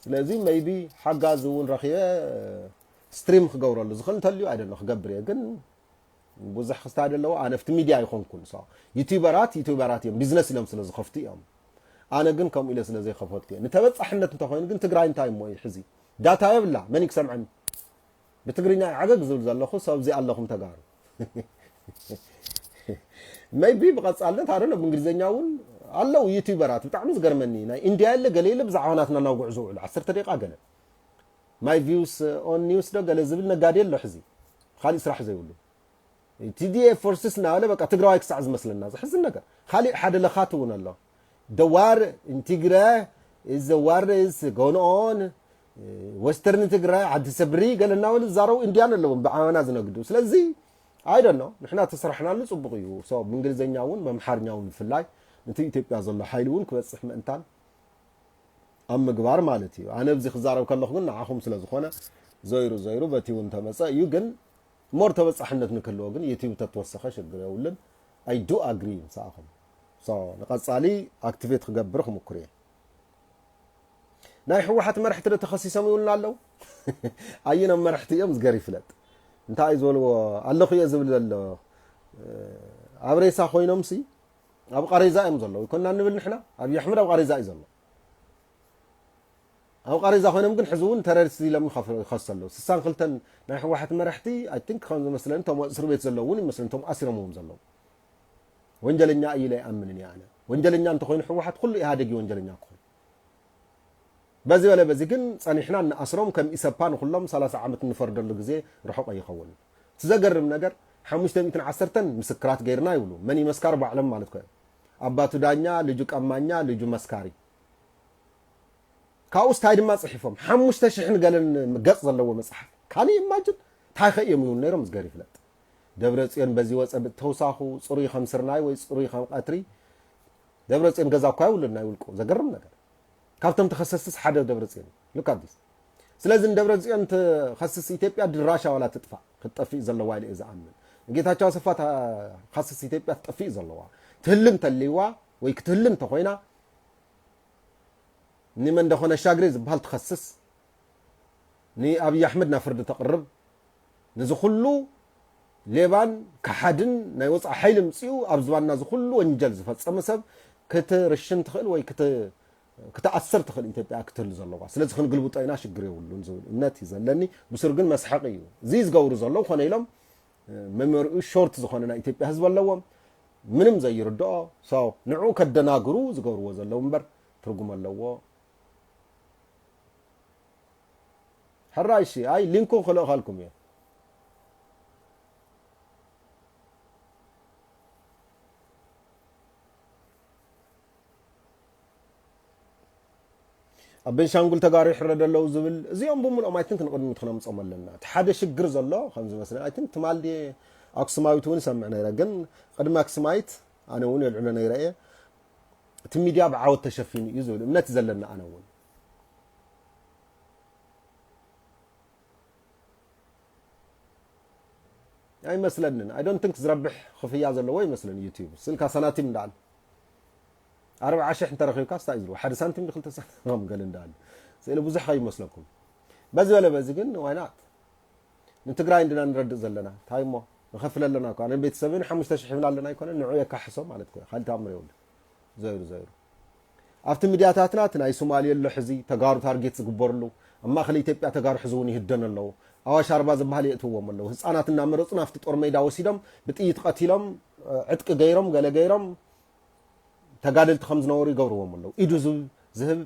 ስለዚ maybe ሓጋዚ እውን ረኺበ ስትሪም ክገብረሉ ዝኽእል እንተልዩ ኣይደለ ክገብር እየ ግን ብዙሕ ክስታይ ዘለዎ ኣነ ኣብቲ ሚድያ ኣይኮንኩን ዩቲዩበራት ዩቲዩበራት እዮም ቢዝነስ ኢሎም ስለ ዝኸፍቱ እዮም ኣነ ግን ከምኡ ኢለ ስለ ዘይከፈትኩ እየ ንተበፃሕነት እንተኮይኑ ግን ትግራይ እንታይ እሞ እዩ ሕዚ ዳታ የብላ መን ክሰምዐኒ ብትግርኛ ዓገግ ዝብል ዘለኹ ሰብዚ ኣለኹም ተጋሩ maybe ብቐፃልነት ኣደነ ብእንግሊዝኛ እውን ኣለዉ ዩቲዩበራት ብጣዕሚ ዝገርመኒ ናይ ኢንድያ የለ ገለ የለ ብዛዕባ ናትና እናውግዑ ዝውዕሉ ዓሰርተ ደቂቃ ገለ my views on news ዶ ገለ ዝብል ነጋዴ ኣሎ ሕዚ ካሊእ ስራሕ ዘይብሉ TDF forces እናበለ በቃ ትግራዋይ ክሳዕ ዝመስለና ዘሕዝን ነገር ካሊእ ሓደ ለኻት እውን ኣሎ the war in ትግራይ is the war is going on western ትግራይ ዓዲ ሰብሪ ገለ እናበሉ ዝዛረቡ ኢንድያን ኣለዎም ብዓመና ዝነግዱ ስለዚ ኣይደኖ ንሕና ተሰራሕናሉ ፅቡቕ እዩ ብእንግሊዝኛ እውን በምሓርኛ እውን ብፍላይ ነቲ ኢትዮጵያ ዘሎ ሓይሊ እውን ክበፅሕ ምእንታን ኣብ ምግባር ማለት እዩ ኣነ ኣብዚ ክዛረብ ከለኹ ግን ንዓኹም ስለ ዝኾነ ዘይሩ ዘይሩ በቲ እውን ተመፀ እዩ ግን ሞር ተበፃሕነት ንክህልዎ ግን ዩቲብ ተተወሰኸ ሽግር የብሉን I do agree ምሳኹም ንቐፃሊ ኣክቲቬት ክገብር ክምኩር እየ ናይ ህወሓት መራሕቲ ዶ ተኸሲሶም ይብሉና ኣለዉ ኣየኖም መራሕቲ እዮም ዝገር ይፍለጥ እንታይ እዩ ዝበልዎ ኣለኹ እየ ዝብል ዘሎ ኣብ ሬሳ ኮይኖም ሲ ኣብ ቃሬዛ እዮም ዘለዉ ይኮና ንብል ንሕና ኣብይ ኣሕመድ ኣብ ቃሬዛ እዩ ዘሎ ኣብ ቃሬዛ ኮይኖም ግን ሕዚ እውን ተረርሲ ኢሎም ይኸሱ ኣለዉ ስሳን ክልተን ናይ ህወሓት መራሕቲ I think ከም ዝመስለኒ እቶም እስር ቤት ዘለዉ እውን ይመስለኒ እቶም ኣሲሮምዎም ዘለዉ ወንጀለኛ እዩ ኢለ ኣይኣምንን እየ ኣነ ወንጀለኛ እንተኮይኑ ህወሓት ኩሉ ኢህኣደግ እዩ ወንጀለኛ ክኾን በዚ በለ በዚ ግን ጸኒሕና እንኣስሮም ከም ኢሰፓ ንኹሎም ሰላሳ ዓመት እንፈርደሉ ግዜ ርሑቕ ኣይኸውን። እቲ ዘገርም ነገር ሓሙሽተ ሚእትን ዓሰርተን ምስክራት ገይርና ይብሉ። መን እዩ መስካሪ? ባዕሎም ማለት እኮ እዮም። ኣባቱ ዳኛ፣ ልጁ ቀማኛ፣ ልጁ መስካሪ። ካብኡስ እንታይ ድማ ጽሒፎም? ሓሙሽተ ሽሕን ገለን ገጽ ዘለዎ መጽሓፍ። ካን ኢማጅን እንታይ ከ እዮም ይብሉ ነይሮም? እዝገር ይፍለጥ። ደብረ ጽዮን በዚ ወጸ ብተውሳኹ ጽሩይ ከም ስርናይ ወይ ጽሩይ ከም ቀትሪ። ደብረ ጽዮን ገዛ እኳ የብሉን ናይ ውልቁ። ዘገርም ነገር። ካብቶም ተኸሰስስ ሓደ ደብረ ጽዮን እዩ። Look at this። ስለዚ ንደብረ ጽዮን ትኸስስ ኢትዮጵያ ድራሻ ዋላ ትጥፋእ ክትጠፍእ ዘለዋ ኢለ እየ ዝኣምን። ንጌታቸው ኣሰፋ ትኸስስ ኢትዮጵያ ትጠፍእ ዘለዋ። ትህሉ እንተልይዋ ወይ ክትህሉ እንተኾይና ንመን ደኾነ ሻግሬ ዝበሃል ትኸስስ፣ ንኣብይ ኣሕመድ ናብ ፍርዲ ተቕርብ፣ ነዚ ኩሉ ሌባን ከሓድን ናይ ወፃኢ ሓይሊ ምፅኡ ኣብ ዝባንና እዚ ኩሉ ወንጀል ዝፈፀመ ሰብ ክትርሽን ትኽእል ወይ ክት-፣ ክትኣስር ትኽእል ኢትዮጵያ ክትህሉ ዘለዋ። ስለዚ ክንግልብጦ ኢና፣ ሽግር የብሉን ዝብል እምነት እዩ ዘለኒ። ብሱር ግን መስሓቂ እዩ። እዚ ዝገብሩ ዘለዉ ኮነ ኢሎም መመሪኡ ሾርት ዝኾነ ናይ ኢትዮጵያ ህዝቢ ኣለዎም። ምንም ዘይርድኦ። So ንዕኡ ከደናግሩ ዝገብርዎ ዘለዉ እምበር ትርጉም ኣለዎ? ሕራይ እሺ፣ ኣይ ሊንኩ ክልእኸልኩም እየ። ኣብ ቤንሻንጉል ተጋሩ ይሕረዱ ኣለዉ ዝብል፣ እዚኦም ብምልኦም ኣይ ቲንክ ንቕድሚት ክነምጾም ኣለና። እቲ ሓደ ሽግር ዘሎ ከም ዝመስለኒ፣ ኣይ ቲንክ ትማል ድየ ኣክሱማዊት እውን ይሰምዕ ነይረ፣ ግን ቅድሚ ኣክሱማይት ኣነ እውን የልዕሎ ነይረ እየ። እቲ ሚድያ ብዓወት ተሸፊኑ እዩ ዝብል እምነት እዩ ዘለኒ ኣነ እውን። ኣይመስለንን። I don't think ዝረብሕ ክፍያ ዘለዎ ይመስለኒ ዩቲዩብ። ስልካ ሳናቲም እንዳኣል ኣርብዓ ሽሕ እንተረኺብካ ስታይ ዝሩ ሓደ ሳንቲም ንክልተ ሳንቲም ከም ገለ እንዳኣል ስእሊ ብዙሕ ከይመስለኩም። በዚ በለ በዚ ግን ዋይናት ንትግራይ እንድና ንረድእ ዘለና እንታይ እሞ ንኸፍል ኣለና እኮ። ኣነ ቤተሰብን ሓሙሽተ ሽሕ ይብል ኣለና ኣይኮነ ንዑ የካሕሶ ማለት እኮ። ካልእ ተኣምር የብሉ። ዘይሩ ዘይሩ ኣብቲ ሚድያታትና እቲ ናይ ሶማሌ ኣሎ ሕዚ ተጋሩ ታርጌት ዝግበርሉ ኣብ ማእኸል ኢትዮጵያ ተጋሩ ሕዚ እውን ይህደኑ ኣለዉ። ኣዋሽ ኣርባ ዝበሃል የእትዎም ኣለዉ። ህፃናት እናመረፁ ናብቲ ጦር ሜዳ ወሲዶም ብጥይት ቀቲሎም ዕጥቂ ገይሮም ገለ ገይሮም ተጋደልቲ ከም ዝነበሩ ይገብርዎም ኣለዉ። ኢዱ ዝብ- ዝህብ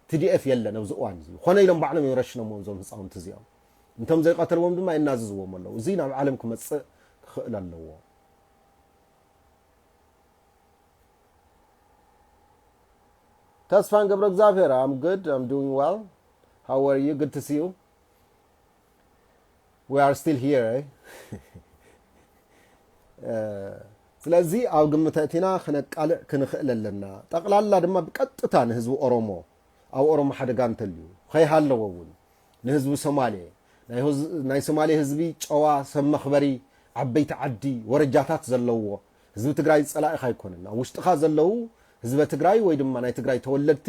ቲዲኤፍ የለን ኣብዚ እዋን እዚ። ኮነ ኢሎም ባዕሎም እዮም ረሽኖምዎም እዞም ህፃውንቲ እዚኦም። እንቶም ዘይቀተልዎም ድማ የናዝዝዎም ኣለዉ። እዚ ናብ ዓለም ክመፅእ ክኽእል ኣለዎ። ተስፋን ገብረ እግዚኣብሔር I'm good, I'm doing well. How are you? Good to see you. We are still here, eh? ስለዚ ኣብ ግምት ኣእቲና ክነቃልዕ ክንኽእል ኣለና። ጠቕላላ ድማ ብቀጥታ ንህዝቢ ኦሮሞ ኣብ ኦሮሞ ሓደጋ እንተልዩ ከይሃለወ እውን ንህዝቢ ሶማሌ ናይ ሶማሌ ህዝቢ ጨዋ ሰብ መኽበሪ ዓበይቲ ዓዲ ወረጃታት ዘለዎ ህዝቢ ትግራይ ጸላኢኻ ኣይኮነን። ኣብ ውሽጥኻ ዘለዉ ህዝበ ትግራይ ወይ ድማ ናይ ትግራይ ተወለድቲ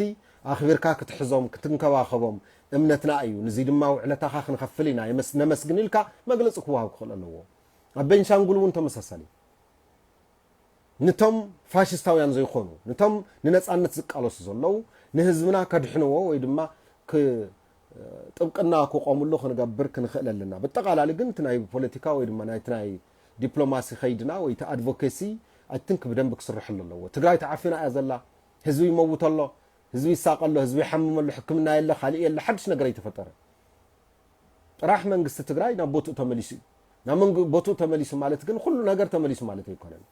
ኣኽቢርካ ክትሕዞም ክትንከባኸቦም እምነትና እዩ። ንዚ ድማ ውዕለታኻ ክንኸፍል ኢና ነመስግን ኢልካ መግለፂ ክወሃብ ክኽእል ኣለዎ። ኣብ ቤንሻንጉል እውን ተመሳሳሊ ንቶም ፋሽስታውያን ዘይኮኑ ንቶም ንነፃነት ዝቃለሱ ዘለዉ ንህዝብና ከድሕንዎ ወይ ድማ ጥብቅና ክቆምሉ ክንገብር ክንኽእል ኣለና። ብጠቓላሊ ግን እቲ ናይ ፖለቲካ ወይ ድማ ናይቲ ናይ ዲፕሎማሲ ከይድና ወይ እቲ ኣድቮኬሲ ኣይ ቲንክ ብደንብ ክስርሐሉ ኣለዎ። ትግራይ ተዓፊና እያ ዘላ። ህዝቢ ይመውት ኣሎ፣ ህዝቢ ይሳቐ ኣሎ፣ ህዝቢ ይሓምም ኣሎ፣ ሕክምና የለ፣ ካሊእ የለ፣ ሓድሽ ነገር ኣይተፈጠረ። ጥራሕ መንግስቲ ትግራይ ናብ ቦትኡ ተመሊሱ እዩ። ናብ መንግ- ቦትኡ ተመሊሱ ማለት ግን ኩሉ ነገር ተመሊሱ ማለት ኣይኮነን።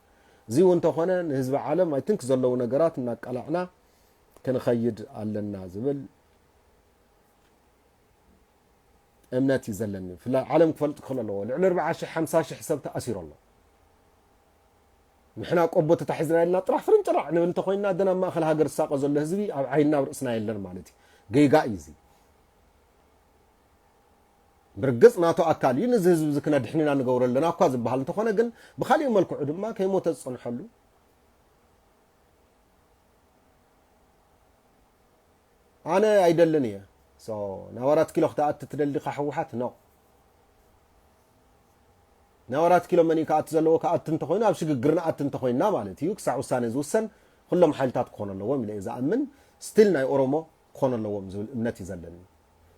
እዚ እውን እንተኾነ ንህዝቢ ዓለም ኣይ ቲንክ ዘለዉ ነገራት እናቃላዕና ክንኸይድ ኣለና ዝብል እምነት እዩ ዘለኒ። ብፍላይ ዓለም ክፈልጥ ክኽእል ኣለዎ። ልዕሊ ኣርብዓ ሽሕ ሓምሳ ሽሕ ሰብ ተኣሲሩ ኣሎ። ንሕና ቆቦ ተታሒዝና ኢልና ጥራሕ ፍርንጭራዕ ንብል እንተኾይንና ደን ኣብ ማእኸል ሃገር ዝሳቐ ዘሎ ህዝቢ ኣብ ዓይንና ኣብ ርእስና የለን ማለት እዩ። ጌጋ እዩ እዚ። ብርግፅ ናቶ ኣካል እዩ። ነዚ ህዝቢ እዚ ክነድሕን ኢና ንገብሮ ኣለና እኳ ዝበሃል እንተኾነ ግን ብኻሊእ መልክዑ ድማ ከይሞተ ዝፀንሐሉ ኣነ ኣይደልን እየ። So ናብ ኣራት ኪሎ ክትኣቲ ትደሊ ዲኻ ህወሓት? No። ናብ ኣራት ኪሎ መን እዩ ክኣቲ ዘለዎ? ክኣቲ እንተኾይኑ ኣብ ሽግግር ንኣቲ እንተኾይንና ማለት እዩ። ክሳዕ ውሳነ ዝውሰን ኩሎም ሓይልታት ክኾኑ ኣለዎም ኢለ እየ ዝኣምን። ስቲል ናይ ኦሮሞ ክኾኑ ኣለዎም ዝብል እምነት እዩ ዘለኒ።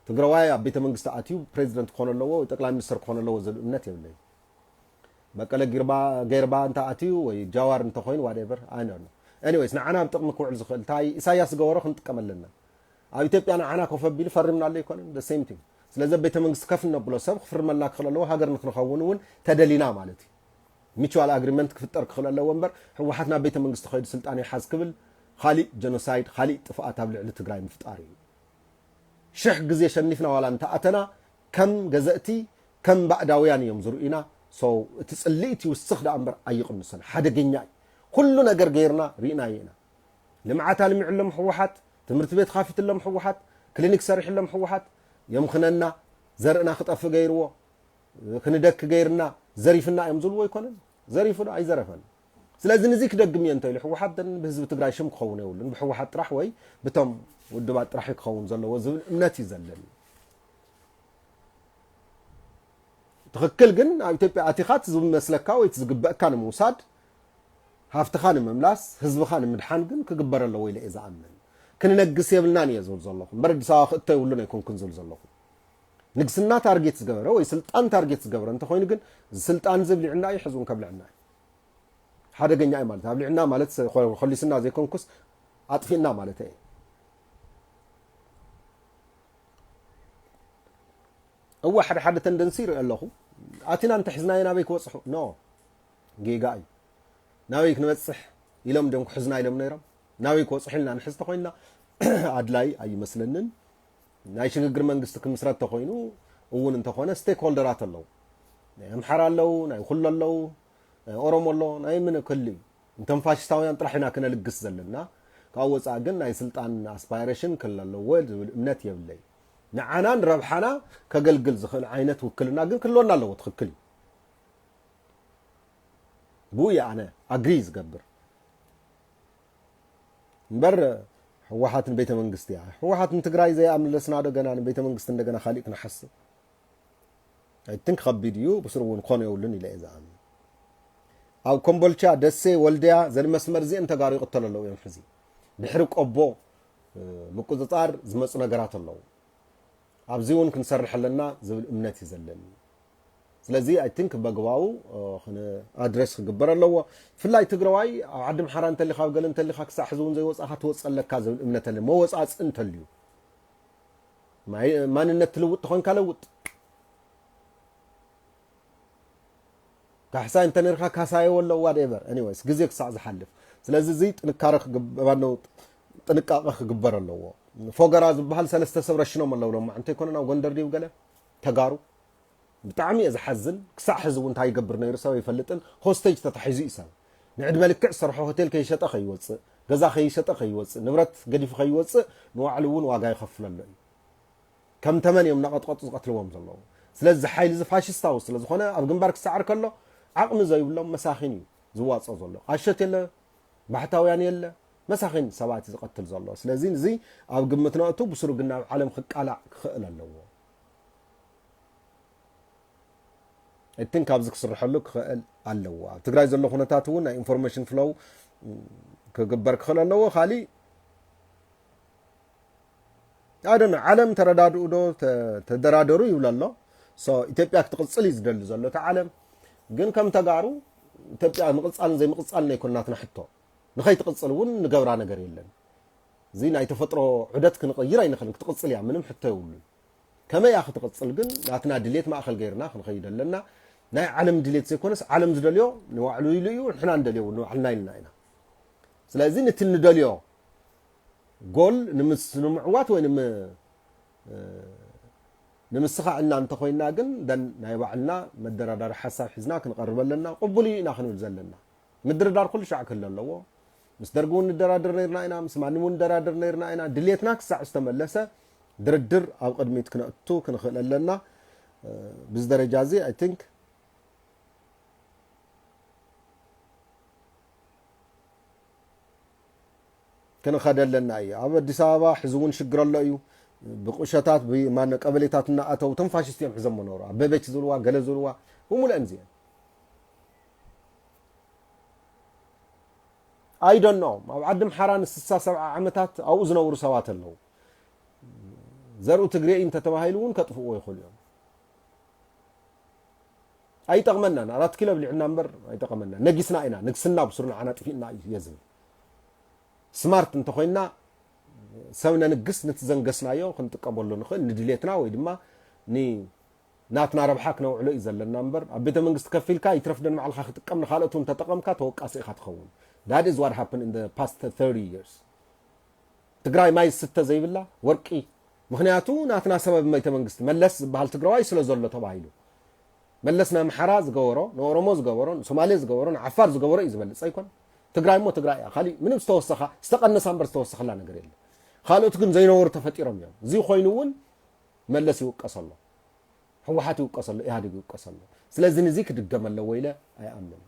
ትግራዋይ ኣብ ቤተ መንግስቲ ኣትዩ ፕሬዚደንት ክኾኑ ኣለዎ ወይ ጠቅላይ ሚኒስተር ክኾኑ ኣለዎ ዝብል እምነት የብለይ። በቀለ ጊርባ ገርባ እንተ ኣትዩ ወይ ጃዋር እንተኾይኑ ዋደቨር ኣይ ዶንት ኖ። ኤኒዌይስ ንዓና ኣብ ጥቕሚ ክውዕል ዝኽእል እንታይ ኢሳያስ ዝገበሮ ክንጥቀም ኣለና። ኣብ ኢትዮጵያ ንዓና ኮፍ ኣቢሉ ፈሪምናሉ ኣይኮነን? The same thing። ስለዚ ኣብ ቤተ መንግስቲ ከፍ እነብሎ ሰብ ክፍርመልና ክኽእል ኣለዎ። ሃገር ንክንኸውን እውን ተደሊና ማለት እዩ። ሚቹዋል ኣግሪመንት ክፍጠር ክኽእል ኣለዎ እምበር ህወሓት ናብ ቤተ መንግስቲ ከይዱ ስልጣን ይሓዝ ክብል ካሊእ ጀኖሳይድ፣ ካሊእ ጥፍኣት ኣብ ልዕሊ ትግራይ ምፍጣር እዩ። ሽሕ ግዜ ሸኒፍና ዋላ እንተኣተና ከም ገዘእቲ፣ ከም ባእዳውያን እዮም ዝርእዩና። So እቲ ጽልኢት ይውስኽ ደኣ እምበር ኣይቕንሶን። ሓደገኛ እዩ። ኩሉ ነገር ገይርና ርኢናዮ ኢና። ልምዓት ኣልሚዑሎም ህወሓት፣ ትምህርቲ ቤት ኻፊትሎም ህወሓት፣ ክሊኒክ ሰሪሕሎም ህወሓት፣ የምኽነና፣ ዘርእና ክጠፍእ ገይርዎ፣ ክንደኪ ገይርና፣ ዘሪፍና እዮም ዝብልዎ ኣይኮነን። ዘሪፉ ዶ ኣይዘረፈን። ስለዚ ንዚ ክደግም እየ እንተኢሉ ህወሓት ደን ብህዝቢ ትግራይ ሽም ክኸውን የብሉን። ብህወሓት ጥራሕ ወይ ብቶም ውድባት ጥራሕ እዩ ክኸውን ዘለዎ ዝብል እምነት እዩ ዘለኒ። ትኽክል ግን ኣብ ኢትዮጵያ ኣቲኻ እቲ ዝመስለካ ወይ እቲ ዝግበእካ ንምውሳድ ሃፍትኻ ንምምላስ ህዝብኻ ንምድሓን ግን ክግበር ኣለዎ ኢለ እየ ዝኣምን። ክንነግስ የብልናን እየ ዝብል ዘለኹ እምበር ኣዲስ ኣበባ ክእቶ የብሉን ኣይኮንኩን ዝብል ዘለኹ። ንግስና ታርጌት ዝገበረ ወይ ስልጣን ታርጌት ዝገበረ እንተኾይኑ ግን እዚ ስልጣን እዚ ኣብሊዕና እዩ ሕዚ እውን ከብልዕና እዩ። ሓደገኛ እዩ ማለት ኣብሊዕና ማለት ኮሊስና ዘይኮንኩስ ኣጥፊእና ማለት እየ። እወ ሓደ ሓደ ተንደንሲ ይርኢ ኣለኹ። ኣቲና እንተሒዝናዮ ናበይ ክበፅሑ ኖ ጌጋ እዩ። ናበይ ክንበፅሕ ኢሎም ድዮም ክሕዝና ኢሎም ነይሮም? ናበይ ክበፅሑ ኢልና ንሕዝ ተኮይንና ኣድላይ ኣይመስለንን። ናይ ሽግግር መንግስቲ ክምስረት ተኮይኑ እውን እንተኾነ ስቴክ ሆልደራት ኣለዉ። ናይ ኣምሓራ ኣለዉ፣ ናይ ኩሎ ኣለዉ፣ ናይ ኦሮሞ ኣሎ፣ ናይ ምን ክል እዩ። እንቶም ፋሽስታውያን ጥራሕ ኢና ክነልግስ ዘለና። ካብ ወፃኢ ግን ናይ ስልጣን ኣስፓይሬሽን ክል ኣለዎ ዝብል እምነት የብለይ። ንዓና ንረብሓና ከገልግል ዝኽእል ዓይነት ውክልና ግን ክልወና ኣለዎ። ትኽክል እዩ። ብኡ እየ ኣነ ኣግሪ ዝገብር እምበር ህወሓት ንቤተ መንግስቲ እያ። ህወሓት ንትግራይ ዘይኣምለስና ዶ ገና ንቤተ መንግስቲ እንደገና ካሊእ ክንሓስብ ኣይትን ከቢድ እዩ። ብስሩ እውን ኮነ የብሉን ኢለ እየ ዝኣምን። ኣብ ኮምቦልቻ፣ ደሴ፣ ወልድያ ዘን መስመር እዚአን ተጋሩ ይቕተሉ ኣለዉ እዮም። ሕዚ ድሕሪ ቆቦ ምቁፅፃር ዝመፁ ነገራት ኣለዉ። ኣብዚ እውን ክንሰርሕ ኣለና ዝብል እምነት እዩ ዘለኒ። ስለዚ ኣይ ቲንክ በግባቡ ኣድረስ ክግበር ኣለዎ። ብፍላይ ትግራዋይ ኣብ ዓዲ ምሓራ እንተሊካ ኣብ ገለ እንተሊካ ክሳዕ ሕዚ እውን ዘይወፃእካ ትወፅእ ኣለካ ዝብል እምነት ኣለኒ። መወፃፅኢ እንተልዩ ማንነት ትልውጥ ተኾንካ ለውጥ። ካሕሳይ እንተ ነርካ ካሳየ ወሎ ዋደቨር ኒወይስ ግዜ ክሳዕ ዝሓልፍ። ስለዚ እዚ ጥንካረ ክግበባነው ጥንቃቐ ክግበር ኣለዎ። ፎገራ ዝበሃል ሰለስተ ሰብ ረሽኖም ኣለዉ ሎማ እንተይኮነ ናብ ጎንደር ድዩ ገለ ተጋሩ። ብጣዕሚ እየ ዝሓዝን። ክሳዕ ሕዚ እውን እንታይ ይገብር ነይሩ ሰብ ኣይፈልጥን። ሆስቴጅ ተታሒዙ እዩ ሰብ ንዕድመ ልክዕ ዝሰርሖ ሆቴል ከይሸጠ ከይወፅእ፣ ገዛ ከይሸጠ ከይወፅእ፣ ንብረት ገዲፉ ከይወፅእ ንባዕሉ እውን ዋጋ ይኸፍለሎ እዩ። ከም ተመን እዮም እናቐጥቀጡ ዝቐትልዎም ዘለዉ። ስለዚ እዚ ሓይሊ እዚ ፋሽስታዊ ስለ ዝኾነ ኣብ ግንባር ክሰዓር ከሎ ዓቕሚ ዘይብሎም መሳኺን እዩ ዝዋፅኦ ዘሎ። ቃሸት የለ፣ ባሕታውያን የለ፣ መሳኺን ሰባት እዩ ዝቐትል ዘሎ። ስለዚ እዚ ኣብ ግምት ነእቱ ብስሩ ግን ናብ ዓለም ክቃላዕ ክኽእል ኣለዎ። እትን ካብዚ ክስርሐሉ ክኽእል ኣለዎ። ኣብ ትግራይ ዘሎ ኩነታት እውን ናይ ኢንፎርሜሽን ፍሎው ክግበር ክኽእል ኣለዎ። ካሊእ ኣደነ ዓለም ተረዳድኡ ዶ ተደራደሩ ይብል ኣሎ። ኢትዮጵያ ክትቕፅል እዩ ዝደሊ ዘሎ እቲ ዓለም። ግን ከም ተጋሩ ኢትዮጵያ ምቕፃልን ዘይምቕፃልን ኣይኮን ናትና ሕቶ። ንኸይትቕፅል እውን ንገብራ ነገር የለን። እዚ ናይ ተፈጥሮ ዑደት ክንቕይር ኣይንኽልን። ክትቕፅል እያ፣ ምንም ሕቶ የብሉን። ከመይ እያ ክትቕፅል ግን ናትና ድሌት ማእኸል ገይርና ክንኸይድ ኣለና። ናይ ዓለም ድሌት ዘይኮነስ ዓለም ዝደልዮ ንባዕሉ ኢሉ እዩ፣ ንሕና ንደልዮ ንባዕልና ኢልና ኢና። ስለዚ ነቲ ንደልዮ ጎል ንምስ ንምዕዋት ወይ ንምስኻዕና እንተኾይንና ግን ደን ናይ ባዕልና መደራዳሪ ሓሳብ ሒዝና ክንቐርብ ኣለና። ቅቡል እዩ ኢና ክንብል ዘለና። ምድርዳር ኩሉ ሻዕ ክህሉ ኣለዎ። ምስ ደርጊ እውን ንደራደር ነርና ኢና፣ ምስ ማንም እውን ንደራደር ነርና ኢና። ድሌትና ክሳዕ ዝተመለሰ ድርድር ኣብ ቅድሚት ክነእቱ ክንኽእል ኣለና። ብዚ ደረጃ እዚ ኣይ ቲንክ ክንኸደ ኣለና እዩ። ኣብ ኣዲስ ኣበባ ሕዚ እውን ሽግር ኣሎ እዩ። ብቁሸታት ብማነ ቀበሌታት እናኣተው እቶም ፋሽስት እዮም ሕዞም መኖሩ ኣብ በበች ዝብልዋ ገለ ዝብልዋ ብምሉአን እዚአን ኣይደኖም ኣብ ዓዲ ምሓራ ንስሳ ሰብዓ ዓመታት ኣብኡ ዝነብሩ ሰባት ኣለዉ። ዘርኡ ትግሬ እዩ እንተተባሂሉ እውን ከጥፍእዎ ይኽእሉ እዮም። ኣይጠቕመናን። ኣራት ኪሎ ብሊዕና እምበር ኣይጠቐመና። ነጊስና ኢና፣ ንግስና ብስሩ ንዓና ጥፊእና እዩ እየ ዝብል። ስማርት እንተኾይንና ሰብ ነንግስ፣ ነቲ ዘንገስናዮ ክንጥቀመሉ ንኽእል ንድሌትና ወይ ድማ ንናትና ረብሓ ክነውዕሎ እዩ ዘለና እምበር ኣብ ቤተ መንግስቲ ከፊልካ ይትረፍ ደን ባዕልኻ ክጥቀም ንኻልኦት እውን ተጠቐምካ ተወቃሲ ኢኻ ትኸውን። That is what happened in the past thirty years. ትግራይ ማይ ዝስተ ዘይብላ ወርቂ። ምክንያቱ ናትና ሰበብ መይተ መንግስቲ መለስ ዝበሃል ትግራዋይ ስለ ዘሎ ተባሂሉ። መለስ ንኣምሓራ ዝገበሮ፣ ንኦሮሞ ዝገበሮ፣ ንሶማሌ ዝገበሮ፣ ንዓፋር ዝገበሮ እዩ ዝበልፅ ኣይኮን። ትግራይ እሞ ትግራይ እያ። ካሊእ ምንም ዝተወሰኻ ዝተቐነሳ እምበር ዝተወሰኸላ ነገር የለ። ካልኦት ግን ዘይነበሩ ተፈጢሮም እዮም። እዚ ኮይኑ እውን መለስ ይውቀስ ኣሎ፣ ህወሓት ይውቀስ ኣሎ፣ ኢህኣዴግ ይውቀስ ኣሎ። ስለዚ ንዚ ክድገም ኣለዎ ኢለ ኣይኣምን።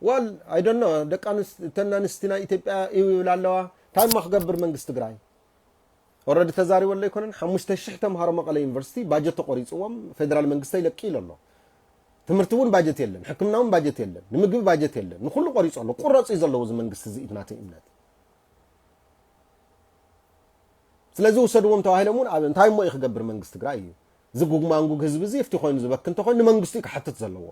ዋል ኣይ ዶንት ኖ። ደቂ ኣንስ- እተን ኣንስቲ ናይ ኢትዮጵያ እዩ ይብላ ኣለዋ። እንታይ እሞ ክገብር መንግስቲ ትግራይ? ኦረዲ ተዛሪበ ኣሎ ኣይኮነን። ሓሙሽተ ሽሕ ተምሃሮ መቐለ ዩኒቨርሲቲ ባጀት ተቆሪፅዎም፣ ፌደራል መንግስቲ ይለቂ ኢሉ ኣሎ። ትምህርቲ እውን ባጀት የለን፣ ሕክምና እውን ባጀት የለን፣ ንምግቢ ባጀት የለን። ንኩሉ ቆሪፁ ኣሎ። ቁረፁ እዩ ዘለዎ እዚ መንግስቲ እዚ እዩ ናተይ እምነት። ስለዚ ውሰድዎም ተባሂሎም እውን ኣብ እንታይ እሞ እዩ ክገብር መንግስቲ ትግራይ እዩ? እዚ ጉግማንጉግ ህዝቢ እዚ ፍቲ ኮይኑ ዝበክ እንተኮይኑ ንመንግስቲ እዩ ክሓትት ዘለዎ።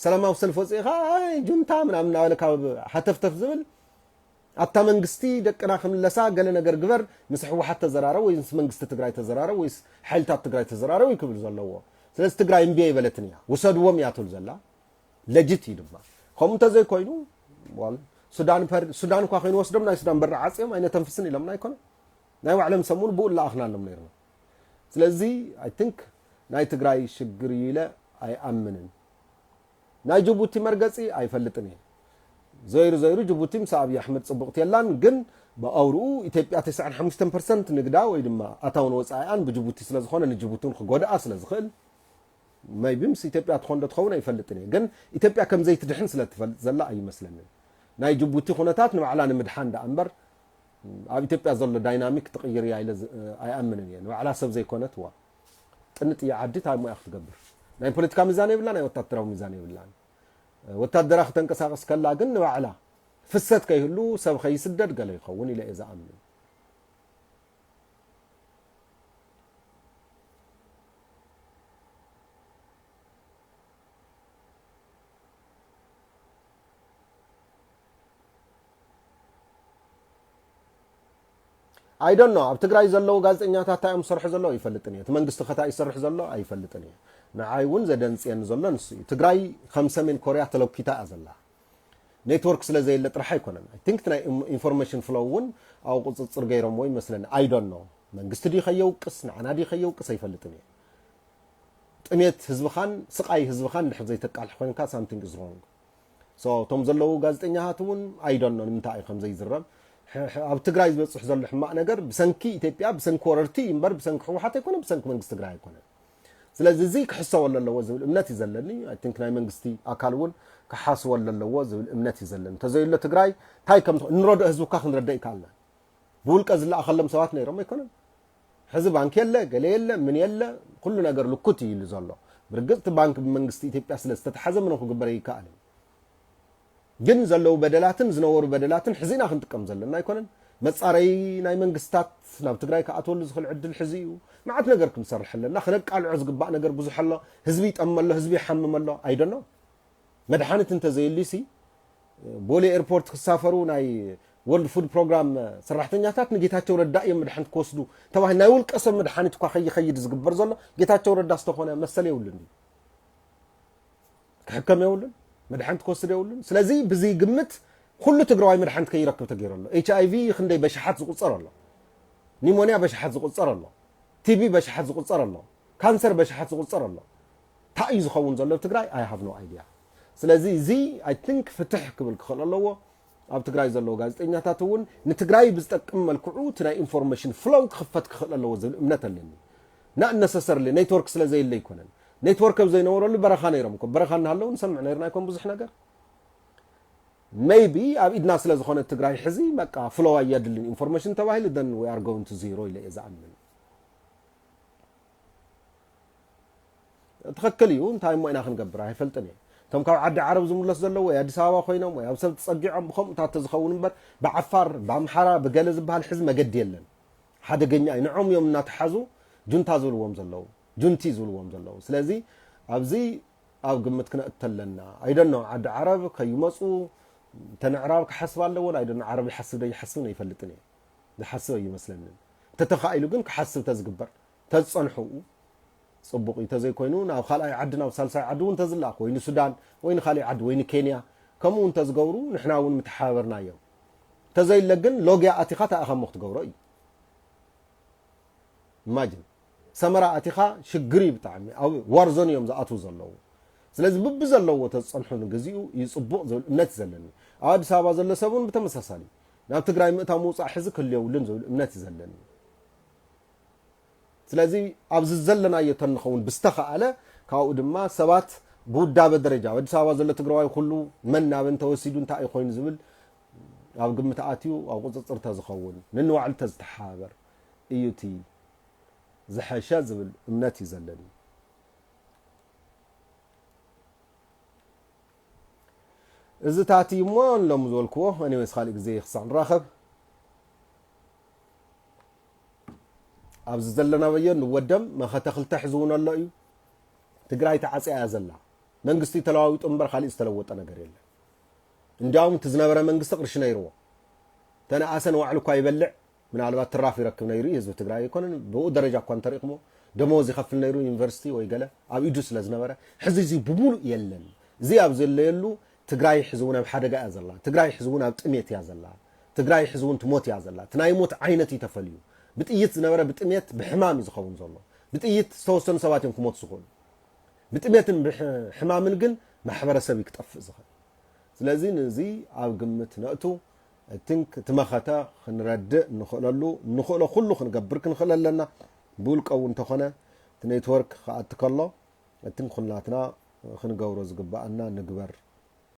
ሰላማዊ ሰልፊ ወፅኢኻ ኣይ ጁንታ ምናምን እናበለ ካብ ሃተፍተፍ ዝብል ኣብታ መንግስቲ ደቅና ክምለሳ ገለ ነገር ግበር፣ ምስ ህወሓት ተዘራረብ ወይ ምስ መንግስቲ ትግራይ ተዘራረብ ወይስ ሓይልታት ትግራይ ተዘራረብ እዩ ክብል ዘለዎ። ስለዚ ትግራይ እምቢ ኣይበለትን እያ፣ ውሰድዎም እያ ትብል ዘላ። ለጅት እዩ ድማ። ከምኡ እንተዘይኮይኑ ዋል ሱዳን ፐር- ሱዳን እኳ ከይንወስዶም ናይ ሱዳን በሪ ዓፅዮም ኣይነተንፍስን ኢሎምና ኣይኮነ ናይ ባዕሎም ሰሙን ብኡ ለኣኽናሎም ነይርና። ስለዚ ኣይ ቲንክ ናይ ትግራይ ሽግር እዩ ኢለ ኣይኣምንን። ናይ ጅቡቲ መርገፂ ኣይፈልጥን እየ። ዘይሩ ዘይሩ ጅቡቲ ምስ ኣብዪ ኣሕመድ ፅቡቕቲ የላን፣ ግን ብኣውርኡ ኢትዮጵያ ተስዓን ሓሙሽተን ፐርሰንት ንግዳ ወይ ድማ ኣታውን ወፃኢኣን ብጅቡቲ ስለ ዝኾነ ንጅቡቲ እውን ክጎድኣ ስለ ዝኽእል maybe ምስ ኢትዮጵያ ትኾን ዶ ትኸውን ኣይፈልጥን እየ፣ ግን ኢትዮጵያ ከም ዘይትድሕን ስለ ትፈልጥ ዘላ ኣይመስለንን። ናይ ጅቡቲ ኩነታት ንባዕላ ንምድሓን ደኣ እምበር ኣብ ኢትዮጵያ ዘሎ ዳይናሚክ ትቕይር እያ ኢለ ዝ- ኣይኣምንን እየ። ንባዕላ ሰብ ዘይኮነት ዋ ጥንጥ እያ ዓዲ እንታይ እሞ እያ ክትገብር? ናይ ፖለቲካ ሚዛን የብላ፣ ናይ ወታደራዊ ሚዛን የብላን። ወታደራ ክተንቀሳቐስ ከላ ግን ንባዕላ ፍሰት ከይህሉ ሰብ ከይስደድ ገለ ይኸውን ኢለ እየ ዝኣምን። I don't know ኣብ ትግራይ ዘለዉ ጋዜጠኛታት እንታይ እዮም ዝሰርሑ ዘለዉ ኣይፈልጥን እየ። እቲ መንግስቲ ከ እንታይ ይሰርሕ ዘሎ ኣይፈልጥን እየ። ንዓይ እውን ዘደንፅየኒ ዘሎ ንሱ እዩ። ትግራይ ከም ሰሜን ኮርያ ተለኪታ እያ ዘላ። ኔትወርክ ስለ ዘየለ ጥራሕ ኣይኮነን። I think ናይ ኢንፎርሜሽን ፍሎው እውን ኣብ ቁፅፅር ገይሮምዎ ይመስለኒ። I don't know መንግስቲ ድዩ ከየውቅስ ንዓና ድዩ ከየውቅስ ኣይፈልጥን እየ። ጥሜት ህዝብኻን ስቓይ ህዝብኻን ድሕር ዘይተቃልሕ ኮይንካ something is wrong። So እቶም ዘለዉ ጋዜጠኛታት እውን I don't know ንምንታይ እዩ ከም ዘይዝረብ። ሕ- ሕ- ኣብ ትግራይ ዝበፅሕ ዘሎ ሕማቕ ነገር ብሰንኪ ኢትዮጵያ ብሰንኪ ወረርቲ እዩ እምበር ብሰንኪ ህወሓት ኣይኮነን፣ ብሰንኪ መንግስቲ ትግራይ ኣይኮነን። ስለዚ እዚ ክሕሰበሉ ኣለዎ ዝብል እምነት እዩ ዘለኒ። I think ናይ መንግስቲ ኣካል እውን ክሓስበሉ ኣለዎ ዝብል እምነት እዩ ዘለኒ። እንተዘይሎ ትግራይ እንታይ ከም ትኾ- ንረድኦ ህዝቢ እኳ ክንረድእ ይከኣልና። ብውልቀ ዝለኣኸሎም ሰባት ነይሮም ኣይኮነን። ሕዚ ባንክ የለ ገለ የለ ምን የለ ኩሉ ነገር ልኩት እዩ ኢሉ ዘሎ። ብርግፅ እቲ ባንክ ብመንግስቲ ኢትዮጵያ ስለ ዝተተሓዘ ምንም ክግበር ኣይከኣልን። ግን ዘለዉ በደላትን ዝነበሩ በደላትን ሕዚና ክንጥቀም ዘለና ኣይኮነን። መፃረይ ናይ መንግስታት ናብ ትግራይ ክኣትወሉ ዝኽእል ዕድል ሕዚ እዩ። መዓት ነገር ክንሰርሕ ኣለና። ክነቃልዖ ዝግባእ ነገር ብዙሕ ኣሎ። ህዝቢ ይጠመሎ፣ ህዝቢ ይሓምመሎ ኣይደኖ መድሓኒት እንተዘየልዩሲ ቦሌ ኤርፖርት ክሳፈሩ ናይ ወርልድ ፉድ ፕሮግራም ሰራሕተኛታት ንጌታቸው ረዳ እዮም መድሓኒት ክወስዱ ተባሂሉ ናይ ውልቀ ሰብ መድሓኒት እኳ ከይኸይድ ዝግበር ዘሎ ጌታቸው ረዳ ዝተኾነ መሰል የብሉን ድዩ? ክሕከም የብሉን፣ መድሓኒት ክወስድ የብሉን። ስለዚ ብዚ ግምት ኩሉ ትግራዋይ መድሓኒት ከይረክብ ተገይሩ ኣሎ። ኤች ኣይ ቪ ክንደይ በሽሓት ዝቁፀር ኣሎ፣ ኒሞንያ በሽሓት ዝቁፀር ኣሎ፣ ቲቢ በሽሓት ዝቁፀር ኣሎ፣ ካንሰር በሽሓት ዝቁፀር ኣሎ። እንታይ እዩ ዝኸውን ዘሎ ኣብ ትግራይ? I have no idea። ስለዚ እዚ I think ፍትሕ ክብል ክኽእል ኣለዎ። ኣብ ትግራይ ዘለዉ ጋዜጠኛታት እውን ንትግራይ ብዝጠቅም መልክዑ እቲ ናይ ኢንፎርሜሽን ፍሎው ክኽፈት ክኽእል ኣለዎ ዝብል እምነት ኣለኒ። Not necessarily ኔትወርክ ስለ ዘየለ ኣይኮነን። ኔትወርክ ኣብ ዘይነበረሉ በረኻ ነይሮም እኮ። በረኻ እናሃለዉ ንሰምዕ ነይርና ኣይኮን ብዙሕ ነገር። Maybe ኣብ ኢድና ስለ ዝኾነ ትግራይ ሕዚ በቃ ፍሎው ኣየድልን ኢንፎርሜሽን ተባሂሉ then we are going to zero ኢለ እየ ዝኣምን። ትኽክል እዩ። እንታይ እሞ ኢና ክንገብር? ኣይፈልጥን እየ። እቶም ካብ ዓዲ ዓረብ ዝምለሱ ዘለዉ ወይ ኣዲስ ኣበባ ኮይኖም ወይ ኣብ ሰብ ተፀጊዖም ብኸምኡታት ተዝኸውን እምበር ብዓፋር፣ ብኣምሓራ፣ ብገለ ዝበሃል ሕዚ መገዲ የለን። ሓደገኛ እዩ። ንዖም እዮም እናተሓዙ ጁንታ ዝብልዎም ዘለዉ፣ ጁንቲ ዝብልዎም ዘለዉ። ስለዚ ኣብዚ ኣብ ግምት ክነእቱ ኣለና። ኣይደኖ ዓዲ ዓረብ ከይመፁ እተን ኣዕራብ ክሓስብ ኣለወን። ኣይደኖ ዓረብ ይሓስብ ዶ ይሓስብን ኣይፈልጥን እየ። ዝሓስብ ኣይመስለንን። እንተተኻኢሉ ግን ክሓስብ ተዝግበር ተዝፀንሑ ጽቡቕ እዩ። ተዘይኮይኑ ናብ ካልኣይ ዓዲ፣ ናብ ሳልሳይ ዓዲ እውን ተዝለኣኽ፣ ወይ ንሱዳን፣ ወይ ንኻሊእ ዓዲ፣ ወይ ንኬንያ፣ ከምኡ እውን ተዝገብሩ ንሕና እውን ምተሓባበርናዮም። ተዘይለ ግን ሎግያ ኣቲኻ ተኣኸሞ ክትገብሮ እዩ። ኢማጂን ሰመራ ኣቲኻ ሽግር እዩ ብጣዕሚ። ኣብ ዋርዞን እዮም ዝኣትዉ ዘለዉ። ስለዚ ብብዘለዎ ተዝጸንሑ ንግዚኡ እዩ ጽቡቕ ዝብል እምነት እዩ ዘለኒ። ኣብ ኣዲስ ኣበባ ዘሎ ሰብ እውን ብተመሳሳሊ ናብ ትግራይ ምእታው ምውጻእ ሕዚ ክህሉ የብሉን ዝብል እምነት እዩ ዘለኒ። ስለዚ ኣብዚ ዘለናዮ ተንኸውን ብዝተኻኣለ ካብኡ ድማ ሰባት ብውዳበ ደረጃ ኣብ ኣዲስ ኣበባ ዘሎ ትግራዋይ ኩሉ መን ናበን ተወሲዱ እንታይ እዩ ኮይኑ ዝብል ኣብ ግምት ኣትዩ ኣብ ቁፅፅር ተዝኸውን ንንባዕሉ ተዝተሓባበር እዩ እቲ ዝሐሸ ዝብል እምነት እዩ ዘለኒ። እዚ ታቲ እሞ ሎም ዝበልክዎ፣ anyways፣ ካልእ ግዜ ክሳዕ ንራኸብ። ኣብዚ ዘለናዮ ንወደም መኸተ ክልተ ሕዚ እውን ኣሎ እዩ። ትግራይ ተዓፅያ እያ ዘላ። መንግስቲ ተለዋዊጡ እምበር ካልእ ዝተለወጠ ነገር የለን። እንዲያውም እቲ ዝነበረ መንግስቲ ቅርሺ ነይርዎ። ተነኣሰ ንባዕሉ እኳ ይበልዕ፣ ምናልባት ትራፍ ይረክብ ነይሩ እዩ ህዝቢ ትግራይ ኣይኮነን። ብኡ ደረጃ እኳ እንተሪእኩሞ ደሞዝ ይኸፍል ነይሩ ዩኒቨርሲቲ ወይ ገለ ኣብ ኢዱ ስለ ዝነበረ፣ ሕዚ እዚ ብሙሉእ የለን። እዚ ኣብ ዘለየሉ ትግራይ ሕዚ እውን ኣብ ሓደጋ እያ ዘላ። ትግራይ ሕዚ እውን ኣብ ጥሜት እያ ዘላ። ትግራይ ሕዚ እውን ትሞት እያ ዘላ። እቲ ናይ ሞት ዓይነት እዩ ተፈልዩ። ብጥይት ዝነበረ ብጥሜት ብሕማም እዩ ዝኸውን ዘሎ። ብጥይት ዝተወሰኑ ሰባት እዮም ክሞት ዝኽእሉ። ብጥሜትን ብሕማምን ግን ማሕበረሰብ እዩ ክጠፍእ ዝኽእል። ስለዚ ነዚ ኣብ ግምት ነእቱ። I think እቲ መኸተ ክንረድእ እንኽእለሉ እንኽእሎ ኩሉ ክንገብር ክንኽእል ኣለና። ብውልቀ እውን እንተኾነ እቲ ኔትወርክ ክኣቲ ከሎ I think ኩላትና ክንገብሮ ዝግበኣና ንግበር